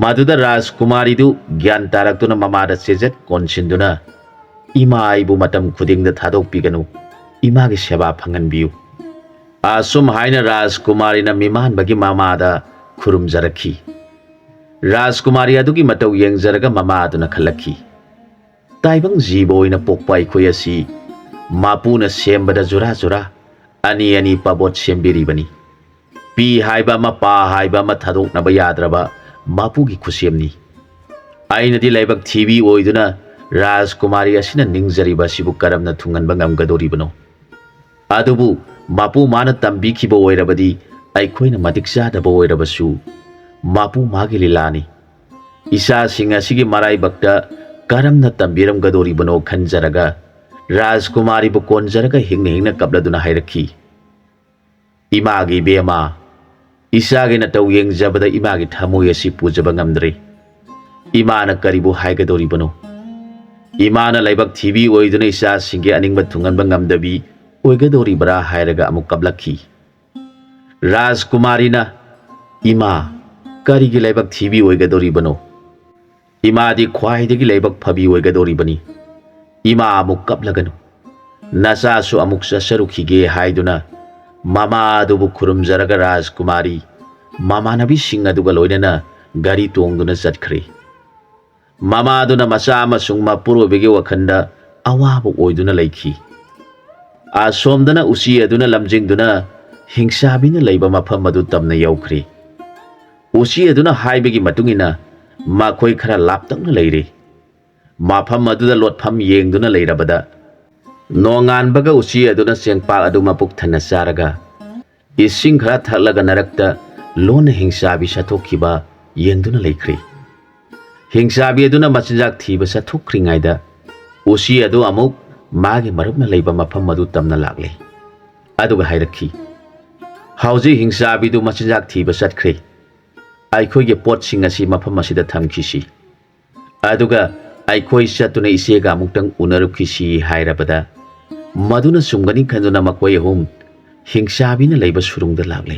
ꯃꯗꯨꯗ ꯔꯥꯖꯀꯨꯃꯥꯔꯤꯗꯨ ꯒ꯭ꯌꯥꯟ ꯇꯥꯔꯛꯇꯨꯅ ꯃꯃꯥꯗ ꯆꯦꯖꯠ ꯀꯣꯟꯁꯤꯟꯗꯨꯅ, "ꯏꯃꯥ ꯑꯩꯕꯨ ꯃꯇꯝ ꯈꯨꯗꯤꯡꯗ ꯊꯥꯗꯣꯛꯄꯤꯒꯅꯨ, ꯏꯃꯥꯒꯤ ꯁꯦꯕꯥ ꯐꯪꯍꯟꯕꯤꯌꯨ"꯫ ꯑꯁꯨꯝ ꯍꯥꯏꯅ ꯔꯥꯖꯀꯨꯃꯥꯔꯤꯅ ꯃꯤꯃꯥꯟꯕꯒꯤ ꯃꯃꯥꯗ ꯈꯨꯔꯨꯝꯖꯔꯛꯈꯤ꯫ ꯔꯥꯖꯀꯨꯃꯥꯔꯤ ꯑꯗꯨꯒꯤ ꯃꯇꯧ ꯌꯦꯡꯖꯔꯒ ꯃꯃꯥ ꯑꯗꯨꯅ ꯈꯜꯂꯛꯈꯤ, "ꯇꯥꯏꯕꯪ ꯖꯤꯕ ꯑꯣꯏꯅ ꯄꯣꯛꯄ ꯑꯩꯈꯣꯏ ꯑꯁꯤ ꯃꯄꯨꯅ ꯁꯦꯝꯕꯗ ꯖꯨꯔꯥ ꯖꯨꯔꯥ ꯑꯅꯤ ꯑꯅꯤ ꯄꯥꯕꯣꯠ ꯁꯦꯝꯕꯤꯔꯤꯕꯅꯤ꯫ ꯄꯤ ꯍꯥꯏꯕ ꯑꯃ, ꯄꯥ ꯍꯥꯏꯕ ꯑꯃ ꯊꯥꯗꯣꯛꯅꯕ ꯌꯥꯗ꯭ꯔꯕ ꯃꯄꯨꯒꯤ ꯈꯨꯠꯁꯦꯝꯅꯤ꯫ ꯑꯩꯅꯗꯤ ꯂꯥꯏꯕꯛ ꯊꯤꯕꯤ ꯑꯣꯏꯗꯨꯅ ꯔꯥꯖꯀꯨꯃꯥꯔꯤ ꯑꯁꯤꯅ ꯅꯤꯡꯖꯔꯤꯕ ꯑꯁꯤꯕꯨ ꯀꯔꯝꯅ ꯊꯨꯡꯍꯟꯕ ꯉꯝꯒꯗꯧꯔꯤꯕꯅꯣ? ꯑꯗꯨꯕꯨ ꯃꯄꯨ ꯃꯥꯅ ꯇꯝꯕꯤꯈꯤꯕ ꯑꯣꯏꯔꯕꯗꯤ ꯑꯩꯈꯣꯏꯅ ꯃꯇꯤꯛ ꯆꯥꯗꯕ ꯑꯣꯏꯔꯕꯁꯨ ꯃꯄꯨ ꯃꯥꯒꯤ ꯂꯤꯂꯥꯅꯤ꯫ ꯏꯆꯥꯁꯤꯡ ꯑꯁꯤꯒꯤ ꯃꯔꯥꯏꯕꯛꯇ ꯀꯔꯝꯅ ꯇꯝꯕꯤꯔꯝꯒꯗꯧꯔꯤꯕꯅꯣ ꯈꯟꯖꯔꯒ ꯔꯥꯖꯀꯨꯃꯥꯔꯤꯕꯨ ꯀꯣꯟꯖꯔꯒ ꯍꯤꯡꯅ ꯍꯤꯡꯅ ꯀꯞꯂꯗꯨꯅ ꯍꯥꯏꯔꯛꯈꯤ, "ꯏꯃꯥꯒꯤ ꯏꯕꯦꯝꯃ, ꯏꯆꯥꯒꯤ ꯅꯇꯧ ꯌꯦꯡꯖꯕꯗ ꯏꯃꯥꯒꯤ ꯊꯃꯣꯏ ꯑꯁꯤ ꯄꯨꯖꯕ ꯉꯝꯗ꯭ꯔꯦ꯫ ꯏꯃꯥꯅ ꯀꯔꯤꯕꯨ ꯍꯥꯏꯒꯗꯧꯔꯤꯕꯅꯣ? ꯏꯃꯥꯅ ꯂꯥꯏꯕꯛ ꯊꯤꯕꯤ ꯑꯣꯏꯗꯨꯅ ꯏꯆꯥꯁꯤꯡꯒꯤ ꯑꯅꯤꯡꯕ ꯊꯨꯡꯍꯟꯕ ꯉꯝꯗꯕꯤ ꯑꯣꯏꯒꯗꯧꯔꯤꯕ꯭ꯔꯥ?" ꯍꯥꯏꯔꯒ ꯑꯃꯨꯛ ꯀꯞꯂꯛꯈꯤ꯫ ꯔꯥꯖꯀꯨꯃꯥꯔꯤꯅ, "ꯏꯃꯥ, ꯀꯔꯤꯒꯤ ꯂꯥꯏꯕꯛ ꯊꯤꯕꯤ ꯑꯣꯏꯒꯗꯧꯔꯤꯕꯅꯣ? ꯏꯃꯥꯗꯤ ꯈ꯭ꯋꯥꯏꯗꯒꯤ ꯂꯥꯏꯕꯛ ꯐꯕꯤ ꯑꯣꯏꯒꯗꯧꯔꯤꯕꯅꯤ꯫ ꯏꯃꯥ ꯑꯃꯨꯛ ꯀꯞꯂꯒꯅꯨ꯫ ꯅꯆꯥꯁꯨ ꯑꯃꯨꯛ ꯆꯠꯆꯔꯨꯈꯤꯒꯦ" ꯍꯥꯏꯗꯨꯅ ꯃꯃꯥ ꯑꯗꯨꯕꯨ ꯈꯨꯔꯨꯝꯖꯔꯒ ꯔꯥꯖꯀꯨꯃꯥꯔꯤ ꯃꯃꯥꯟꯅꯕꯤꯁꯤꯡ ꯑꯗꯨꯒ ꯂꯣꯏꯅꯅ ꯒꯥꯔꯤ ꯇꯣꯡꯗꯨꯅ ꯆꯠꯈ꯭ꯔꯦ꯫ ꯃꯃꯥꯗꯨꯅ ꯃꯆꯥ ꯑꯃꯁꯨꯡ ꯃꯄꯨꯔꯣꯏꯕꯒꯤ ꯋꯥꯈꯜꯗ ꯑꯋꯥꯕ ꯑꯣꯏꯗꯨꯅ ꯂꯩꯈꯤ꯫ ꯑꯁꯣꯝꯗꯅ ꯎꯆꯤ ꯑꯗꯨꯅ ꯂꯝꯖꯤꯡꯗꯨꯅ ꯍꯤꯡꯆꯥꯕꯤꯅ ꯂꯩꯕ ꯃꯐꯝ ꯑꯗꯨ ꯇꯝꯅ ꯌꯧꯈ꯭ꯔꯦ꯫ ꯎꯆꯤ ꯑꯗꯨꯅ ꯍꯥꯏꯕꯒꯤ ꯃꯇꯨꯡ ꯏꯟꯅ ꯃꯈꯣꯏ ꯈꯔ ꯂꯥꯞꯇꯛꯅ ꯂꯩꯔꯦ꯫ ꯃꯐꯝ ꯑꯗꯨꯗ ꯂꯣꯠꯐꯝ ꯌꯦꯡꯗꯨꯅ ꯂꯩꯔꯕꯗ ꯅꯣꯡꯉꯥꯟꯕꯒ ꯎꯆꯤ ꯑꯗꯨꯅ ꯆꯦꯡꯄꯥꯛ ꯑꯗꯨ ꯃꯄꯨꯛ ꯊꯟꯅ ꯆꯥꯔꯒ ꯏꯁꯤꯡ ꯈꯔ ꯊꯛꯂꯒ ꯅꯔꯛꯇ ꯂꯣꯟꯅ ꯍꯤꯡꯆꯥꯕꯤ ꯁꯠꯊꯣꯛꯈꯤꯕ ꯌꯦꯡꯗꯨꯅ ꯂꯩꯈ꯭ꯔꯦ꯫ ꯍꯤꯡꯆꯥꯕꯤ ꯑꯗꯨꯅ ꯃꯆꯤꯟꯖꯥꯛ ꯊꯤꯕ ꯆꯠꯊꯣꯛꯈ꯭ꯔꯤꯉꯩꯗ ꯎꯆꯤ ꯑꯗꯨ ꯑꯃꯨꯛ ꯃꯥꯒꯤ ꯃꯔꯨꯞꯅ ꯂꯩꯕ ꯃꯐꯝ ꯑꯗꯨ ꯇꯝꯅ ꯂꯥꯛꯂꯦ꯫ ꯑꯗꯨꯒ ꯍꯥꯏꯔꯛꯈꯤ, "ꯍꯧꯖꯤꯛ ꯍꯤꯡꯆꯥꯕꯤꯗꯨ ꯃꯆꯤꯟꯖꯥꯛ ꯊꯤꯕ ꯆꯠꯈ꯭ꯔꯦ꯫ ꯑꯩꯈꯣꯏꯒꯤ ꯄꯣꯠꯁꯤꯡ ꯑꯁꯤ ꯃꯐꯝ ꯑꯁꯤꯗ ꯊꯝꯈꯤꯁꯤ꯫ ꯑꯗꯨꯒ ꯑꯩꯈꯣꯏ ꯆꯠꯇꯨꯅ ꯏꯆꯦꯒ ꯑꯃꯨꯛꯇꯪ ꯎꯅꯔꯨꯈꯤꯁꯤ" ꯍꯥꯏꯔꯕꯗ, ꯃꯗꯨꯅ ꯆꯨꯝꯒꯅꯤ ꯈꯟꯗꯨꯅ ꯃꯈꯣꯏ ꯑꯍꯨꯝ ꯍꯤꯡꯆꯥꯕꯤꯅ ꯂꯩꯕ ꯁꯨꯔꯨꯡꯗ ꯂꯥꯛꯂꯦ꯫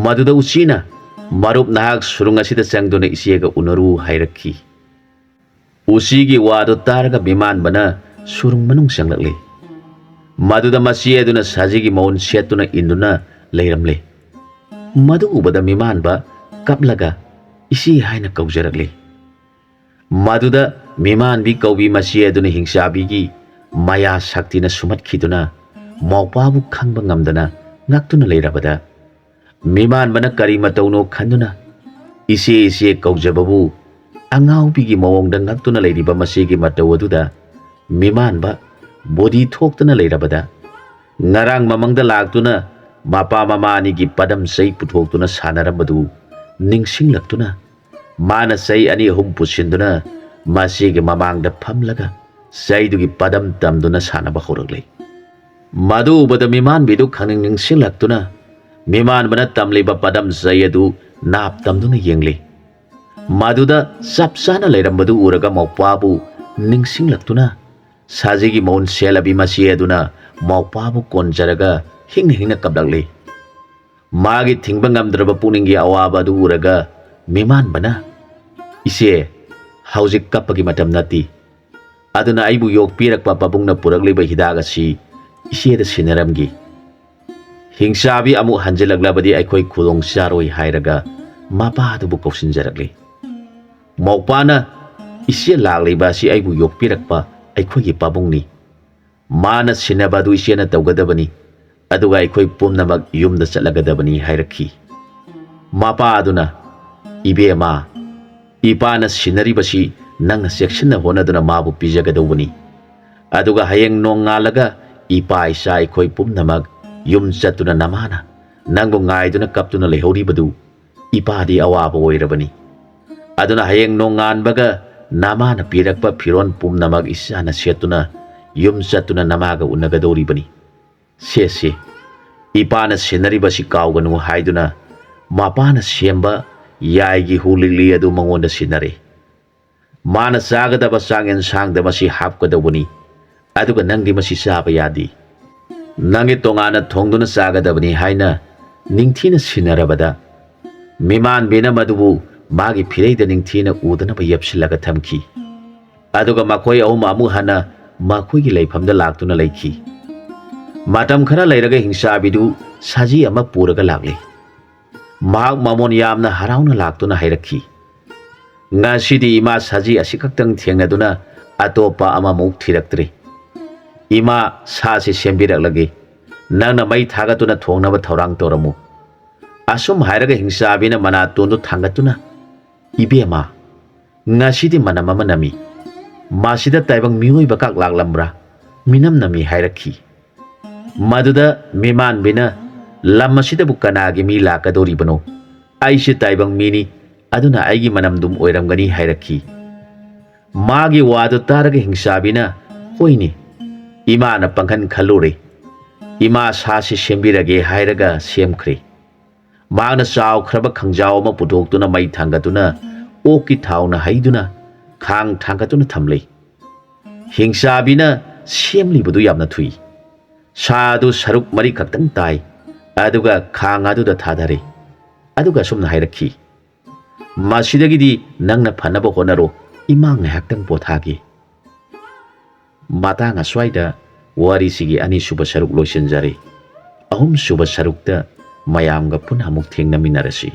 ꯃꯗꯨꯗ ꯎꯆꯤꯅ, "ꯃꯔꯨꯞ, ꯅꯍꯥꯛ ꯁꯨꯔꯨꯡ ꯑꯁꯤꯗ ꯆꯪꯗꯨꯅ ꯏꯆꯦꯒ ꯎꯅꯔꯨ" ꯍꯥꯏꯔꯛꯈꯤ꯫ ꯎꯆꯤꯒꯤ ꯋꯥꯗꯨ ꯇꯥꯔꯒ ꯃꯤꯃꯥꯟꯕꯅ ꯁꯨꯔꯨꯡ ꯃꯅꯨꯡ ꯆꯪꯂꯛꯂꯦ꯫ ꯃꯗꯨꯗ ꯃꯆꯦ ꯑꯗꯨꯅ ꯁꯖꯤꯒꯤ ꯃꯎꯟ ꯁꯦꯠꯇꯨꯅ ꯏꯟꯗꯨꯅ ꯂꯩꯔꯝꯂꯦ꯫ ꯃꯗꯨ ꯎꯕꯗ ꯃꯤꯃꯥꯟꯕ ꯀꯞꯂꯒ "ꯏꯆꯦ" ꯍꯥꯏꯅ ꯀꯧꯖꯔꯛꯂꯦ꯫ ꯃꯗꯨꯗ ꯃꯤꯃꯥꯟꯕꯤ ꯀꯧꯕꯤ ꯃꯆꯦ ꯑꯗꯨꯅ ꯍꯤꯡꯆꯥꯕꯤꯒꯤ ꯃꯌꯥ ꯁꯛꯇꯤꯅ ꯁꯨꯝꯍꯠꯈꯤꯗꯨꯅ ꯃꯧꯄ꯭ꯋꯥꯕꯨ ꯈꯪꯕ ꯉꯝꯗꯅ ꯉꯛꯇꯨꯅ ꯂꯩꯔꯕꯗ, ꯃꯤꯃꯥꯟꯕꯅ ꯀꯔꯤ ꯃꯇꯧꯅꯣ ꯈꯟꯗꯨꯅ "ꯏꯆꯦ, ꯏꯆꯦ" ꯀꯧꯖꯕꯕꯨ ꯑꯉꯥꯎꯕꯤꯒꯤ ꯃꯑꯣꯡꯗ ꯉꯛꯇꯨꯅ ꯂꯩꯔꯤꯕ ꯃꯆꯦꯒꯤ ꯃꯇꯧ ꯑꯗꯨꯗ ꯃꯤꯃꯥꯟꯕ ꯕꯣꯗꯤ ꯊꯣꯛꯇꯨꯅ ꯂꯩꯔꯕꯗ, ꯉꯔꯥꯡ ꯃꯃꯪꯗ ꯂꯥꯛꯇꯨꯅ ꯃꯄꯥ ꯃꯃꯥ ꯑꯅꯤꯒꯤ ꯄꯗꯝ ꯆꯩ ꯄꯨꯊꯣꯛꯇꯨꯅ ꯁꯥꯟꯅꯔꯝꯕꯗꯨ ꯅꯤꯡꯁꯤꯡꯂꯛꯇꯨꯅ, ꯃꯥꯅ ꯆꯩ ꯑꯅꯤ ꯑꯍꯨꯝ ꯄꯨꯁꯤꯟꯗꯨꯅ ꯃꯆꯦꯒꯤ ꯃꯃꯥꯡꯗ ꯐꯝꯂꯒ ꯆꯩꯗꯨꯒꯤ ꯄꯗꯝ ꯇꯝꯗꯨꯅ ꯁꯥꯟꯅꯕ ꯍꯧꯔꯛꯂꯦ꯫ ꯃꯗꯨ ꯎꯕꯗ ꯃꯤꯃꯥꯟꯕꯤꯗꯨ ꯈꯪꯅꯤꯡ ꯅꯤꯡꯁꯤꯡꯂꯛꯇꯨꯅ ꯃꯤꯃꯥꯟꯕꯅ ꯇꯝꯂꯤꯕ ꯄꯗꯝ ꯆꯩ ꯑꯗꯨ ꯅꯥꯞ ꯇꯝꯗꯨꯅ ꯌꯦꯡꯂꯤ꯫ ꯃꯗꯨꯗ ꯆꯞ ꯆꯥꯅ ꯂꯩꯔꯝꯕꯗꯨ ꯎꯔꯒ ꯃꯧꯄ꯭ꯋꯥꯕꯨ ꯅꯤꯡꯁꯤꯡꯂꯛꯇꯨꯅ ꯁꯖꯤꯒꯤ ꯃꯎꯟ ꯁꯦꯠꯂꯕꯤ ꯃꯆꯦ ꯑꯗꯨꯅ ꯃꯧꯄ꯭ꯋꯥꯕꯨ ꯀꯣꯟꯖꯔꯒ ꯍꯤꯡꯅ ꯍꯤꯡꯅ ꯀꯞꯂꯛꯂꯤ꯫ ꯃꯥꯒꯤ ꯊꯤꯡꯕ ꯉꯝꯗ꯭ꯔꯕ ꯄꯨꯛꯅꯤꯡꯒꯤ ꯑꯋꯥꯕ ꯑꯗꯨ ꯎꯔꯒ ꯃꯤꯃꯥꯟꯕꯅ, "ꯏꯆꯦ, ꯍꯧꯖꯤꯛ ꯀꯞꯄꯒꯤ ꯃꯇꯝ ꯅꯠꯇꯦ꯫ ꯑꯗꯨꯅ ꯑꯩꯕꯨ ꯌꯣꯛꯄꯤꯔꯛꯄ ꯄꯥꯕꯨꯡꯅ ꯄꯨꯔꯛꯂꯤꯕ ꯍꯤꯗꯥꯛ ꯑꯁꯤ ꯏꯆꯦꯗ ꯁꯤꯟꯅꯔꯝꯒꯦ꯫ ꯍꯤꯡꯆꯥꯕꯤ ꯑꯃꯨꯛ ꯍꯟꯖꯤꯜꯂꯛꯂꯕꯗꯤ ꯑꯩꯈꯣꯏ ꯈꯨꯗꯣꯡ ꯆꯥꯔꯣꯏ" ꯍꯥꯏꯔꯒ ꯃꯄꯥ ꯑꯗꯨꯕꯨ ꯀꯧꯁꯤꯟꯖꯔꯛꯂꯤ꯫ ꯃꯧꯄꯥꯅ, "ꯏꯆꯦ ꯂꯥꯛꯂꯤꯕ ꯑꯁꯤ ꯑꯩꯕꯨ ꯌꯣꯛꯄꯤꯔꯛꯄ ꯑꯩꯈꯣꯏꯒꯤ ꯄꯥꯕꯨꯡꯅꯤ꯫ ꯃꯥꯅ ꯁꯤꯟꯅꯕ ꯑꯗꯨ ꯏꯆꯦꯅ ꯇꯧꯒꯗꯕꯅꯤ꯫ ꯑꯗꯨꯒ ꯑꯩꯈꯣꯏ ꯄꯨꯝꯅꯃꯛ ꯌꯨꯝꯗ ꯆꯠꯂꯒꯗꯕꯅꯤ" ꯍꯥꯏꯔꯛꯈꯤ꯫ ꯃꯄꯥ ꯑꯗꯨꯅ, "ꯏꯕꯦꯝꯃ, ꯏꯄꯥꯅ ꯁꯤꯟꯅꯔꯤꯕꯁꯤ ꯅꯪꯅ ꯆꯦꯛꯁꯤꯟꯅ ꯍꯣꯠꯅꯗꯨꯅ ꯃꯥꯕꯨ ꯄꯤꯖꯒꯗꯧꯕꯅꯤ꯫ ꯑꯗꯨꯒ ꯍꯌꯦꯡ ꯅꯣꯡꯉꯥꯜꯂꯒ ꯏꯄꯥ ꯏꯆꯥ ꯑꯩꯈꯣꯏ ꯄꯨꯝꯅꯃꯛ ꯌꯨꯝ ꯆꯠꯇꯨꯅ ꯅꯃꯥꯅ ꯅꯪꯕꯨ ꯉꯥꯏꯗꯨꯅ ꯀꯞꯇꯨꯅ ꯂꯩꯍꯧꯔꯤꯕꯗꯨ ꯏꯄꯥꯗꯤ ꯑꯋꯥꯕ ꯑꯣꯏꯔꯕꯅꯤ꯫ ꯑꯗꯨꯅ ꯍꯌꯦꯡ ꯅꯣꯡꯉꯥꯟꯕꯒ ꯅꯃꯥꯅ ꯄꯤꯔꯛꯄ ꯐꯤꯔꯣꯜ ꯄꯨꯝꯅꯃꯛ ꯏꯆꯥꯅ ꯁꯦꯠꯇꯨꯅ ꯌꯨꯝ ꯆꯠꯇꯨꯅ ꯅꯃꯥꯒ ꯎꯅꯒꯗꯧꯔꯤꯕꯅꯤ꯫ ꯁꯦ, ꯁꯦ, ꯏꯄꯥꯅ ꯁꯤꯟꯅꯔꯤꯕꯁꯤ ꯀꯥꯎꯒꯅꯨ" ꯍꯥꯏꯗꯨꯅ ꯃꯄꯥꯅ ꯁꯦꯝꯕ ꯌꯥꯏꯒꯤ ꯍꯨ ꯂꯤꯛꯂꯤ ꯑꯗꯨ ꯃꯉꯣꯟꯗ ꯁꯤꯟꯅꯔꯦ꯫ "ꯃꯥꯅ ꯆꯥꯒꯗꯕ ꯆꯥꯛ ꯌꯦꯟꯁꯥꯡꯗ ꯃꯁꯤ ꯍꯥꯞꯀꯗꯧꯕꯅꯤ, ꯑꯗꯨꯒ ꯅꯪꯗꯤ ꯃꯁꯤ ꯆꯥꯕ ꯌꯥꯗꯦ꯫ ꯅꯪꯒꯤ ꯇꯣꯉꯥꯟꯅ ꯊꯣꯡꯗꯨꯅ ꯆꯥꯒꯗꯕꯅꯤ" ꯍꯥꯏꯅ ꯅꯤꯡꯊꯤꯅ ꯁꯤꯟꯅꯔꯕꯗ, ꯃꯤꯃꯥꯟꯕꯤꯅ ꯃꯗꯨꯕꯨ ꯃꯥꯒꯤ ꯐꯤꯔꯩꯗ ꯅꯤꯡꯊꯤꯅ ꯎꯗꯅꯕ ꯌꯦꯞꯁꯤꯜꯂꯒ ꯊꯝꯈꯤ꯫ ꯑꯗꯨꯒ ꯃꯈꯣꯏ ꯑꯍꯨꯝ ꯑꯃꯨꯛ ꯍꯟꯅ ꯃꯈꯣꯏꯒꯤ ꯂꯩꯐꯝꯗ ꯂꯥꯛꯇꯨꯅ ꯂꯩꯈꯤ꯫ ꯃꯇꯝ ꯈꯔ ꯂꯩꯔꯒ ꯍꯤꯡꯆꯥꯕꯤꯗꯨ ꯁꯖꯤ ꯑꯃ ꯄꯨꯔꯒ ꯂꯥꯛꯂꯦ꯫ ꯃꯍꯥꯛ ꯃꯃꯣꯟ ꯌꯥꯝꯅ ꯍꯔꯥꯎꯅ ꯂꯥꯛꯇꯨꯅ ꯍꯥꯏꯔꯛꯈꯤ, "ꯉꯁꯤꯗꯤ ꯏꯃꯥ ꯁꯖꯤ ꯑꯁꯤꯈꯛꯇꯪ ꯊꯦꯡꯅꯗꯨꯅ ꯑꯇꯣꯞꯄ ꯑꯃꯃꯨꯛ ꯊꯤꯔꯛꯇ꯭ꯔꯤ꯫ ꯏꯃꯥ, ꯁꯥꯁꯤ ꯁꯦꯝꯕꯤꯔꯛꯂꯒꯦ꯫ ꯅꯪꯅ ꯃꯩ ꯊꯥꯒꯠꯇꯨꯅ ꯊꯣꯡꯅꯕ ꯊꯧꯔꯥꯡ ꯇꯧꯔꯝꯃꯨ"꯫ ꯑꯁꯨꯝ ꯍꯥꯏꯔꯒ ꯍꯤꯡꯆꯥꯕꯤꯅ ꯃꯅꯥꯇꯣꯟꯗꯨ ꯊꯥꯡꯒꯠꯇꯨꯅ, "ꯏꯕꯦꯝꯃ, ꯉꯁꯤꯗꯤ ꯃꯅꯝ ꯑꯃ ꯅꯝꯃꯤ꯫ ꯃꯁꯤꯗ ꯇꯥꯏꯕꯪ ꯃꯤꯑꯣꯏꯕ ꯀꯥ ꯂꯥꯛꯂꯝꯕ꯭ꯔꯥ? ꯃꯤꯅꯝ ꯅꯝꯃꯤ" ꯍꯥꯏꯔꯛꯈꯤ꯫ ꯃꯗꯨꯗ ꯃꯤꯃꯥꯟꯕꯤꯅ, "ꯂꯝ ꯑꯁꯤꯗꯕꯨ ꯀꯅꯥꯒꯤ ꯃꯤ ꯂꯥꯛꯀꯗꯧꯔꯤꯕꯅꯣ? ꯑꯩꯁꯦ ꯇꯥꯏꯕꯪ ꯃꯤꯅꯤ, ꯑꯗꯨꯅ ꯑꯩꯒꯤ ꯃꯅꯝꯗꯨꯝ ꯑꯣꯏꯔꯝꯒꯅꯤ" ꯍꯥꯏꯔꯛꯈꯤ꯫ ꯃꯥꯒꯤ ꯋꯥꯗꯨ ꯇꯥꯔꯒ ꯍꯤꯡꯆꯥꯕꯤꯅ, "ꯍꯣꯏꯅꯦ, ꯏꯃꯥꯅ ꯄꯪꯈꯟ ꯈꯜꯂꯨꯔꯦ꯫ ꯏꯃꯥ ꯁꯥꯁꯤ ꯁꯦꯝꯕꯤꯔꯒꯦ" ꯍꯥꯏꯔꯒ ꯁꯦꯝꯈ꯭ꯔꯦ꯫ ꯃꯍꯥꯛꯅ ꯆꯥꯎꯈ꯭ꯔꯕ ꯈꯥꯡꯖꯥꯎ ꯑꯃ ꯄꯨꯊꯣꯛꯇꯨꯅ ꯃꯩ ꯊꯥꯡꯒꯠꯇꯨꯅ ꯑꯣꯛꯀꯤ ꯊꯥꯎꯅ ꯍꯩꯗꯨꯅ ꯈꯥꯡ ꯊꯥꯡꯒꯠꯇꯨꯅ ꯊꯝꯂꯦ꯫ ꯍꯤꯡꯆꯥꯕꯤꯅ ꯁꯦꯝꯂꯤꯕꯗꯨ ꯌꯥꯝꯅ ꯊꯨꯏ꯫ ꯁꯥ ꯑꯗꯨ ꯁꯔꯨꯛ ꯃꯔꯤ ꯈꯛꯇꯪ ꯇꯥꯏ, ꯑꯗꯨꯒ ꯈꯥꯡ ꯑꯗꯨꯗ ꯊꯥꯗꯔꯦ꯫ ꯑꯗꯨꯒ ꯑꯁꯨꯝꯅ ꯍꯥꯏꯔꯛꯈꯤ, "ꯃꯁꯤꯗꯒꯤꯗꯤ ꯅꯪꯅ ꯐꯅꯕ ꯍꯣꯠꯅꯔꯣ, ꯏꯃꯥ ꯉꯥꯏꯍꯥꯛꯇꯪ ꯄꯣꯊꯥꯒꯦ"꯫ ꯃꯇꯥꯡ ꯑꯁ꯭ꯋꯥꯏꯗ ꯋꯥꯔꯤꯁꯤꯒꯤ ꯑꯅꯤꯁꯨꯕ ꯁꯔꯨꯛ ꯂꯣꯏꯁꯤꯟꯖꯔꯦ꯫ ꯑꯍꯨꯝꯁꯨꯕ ꯁꯔꯨꯛꯇ ꯃꯌꯥꯝꯒ ꯄꯨꯟꯅ ꯑꯃꯨꯛ ꯊꯦꯡꯅꯃꯤꯟꯅꯔꯁꯤ꯫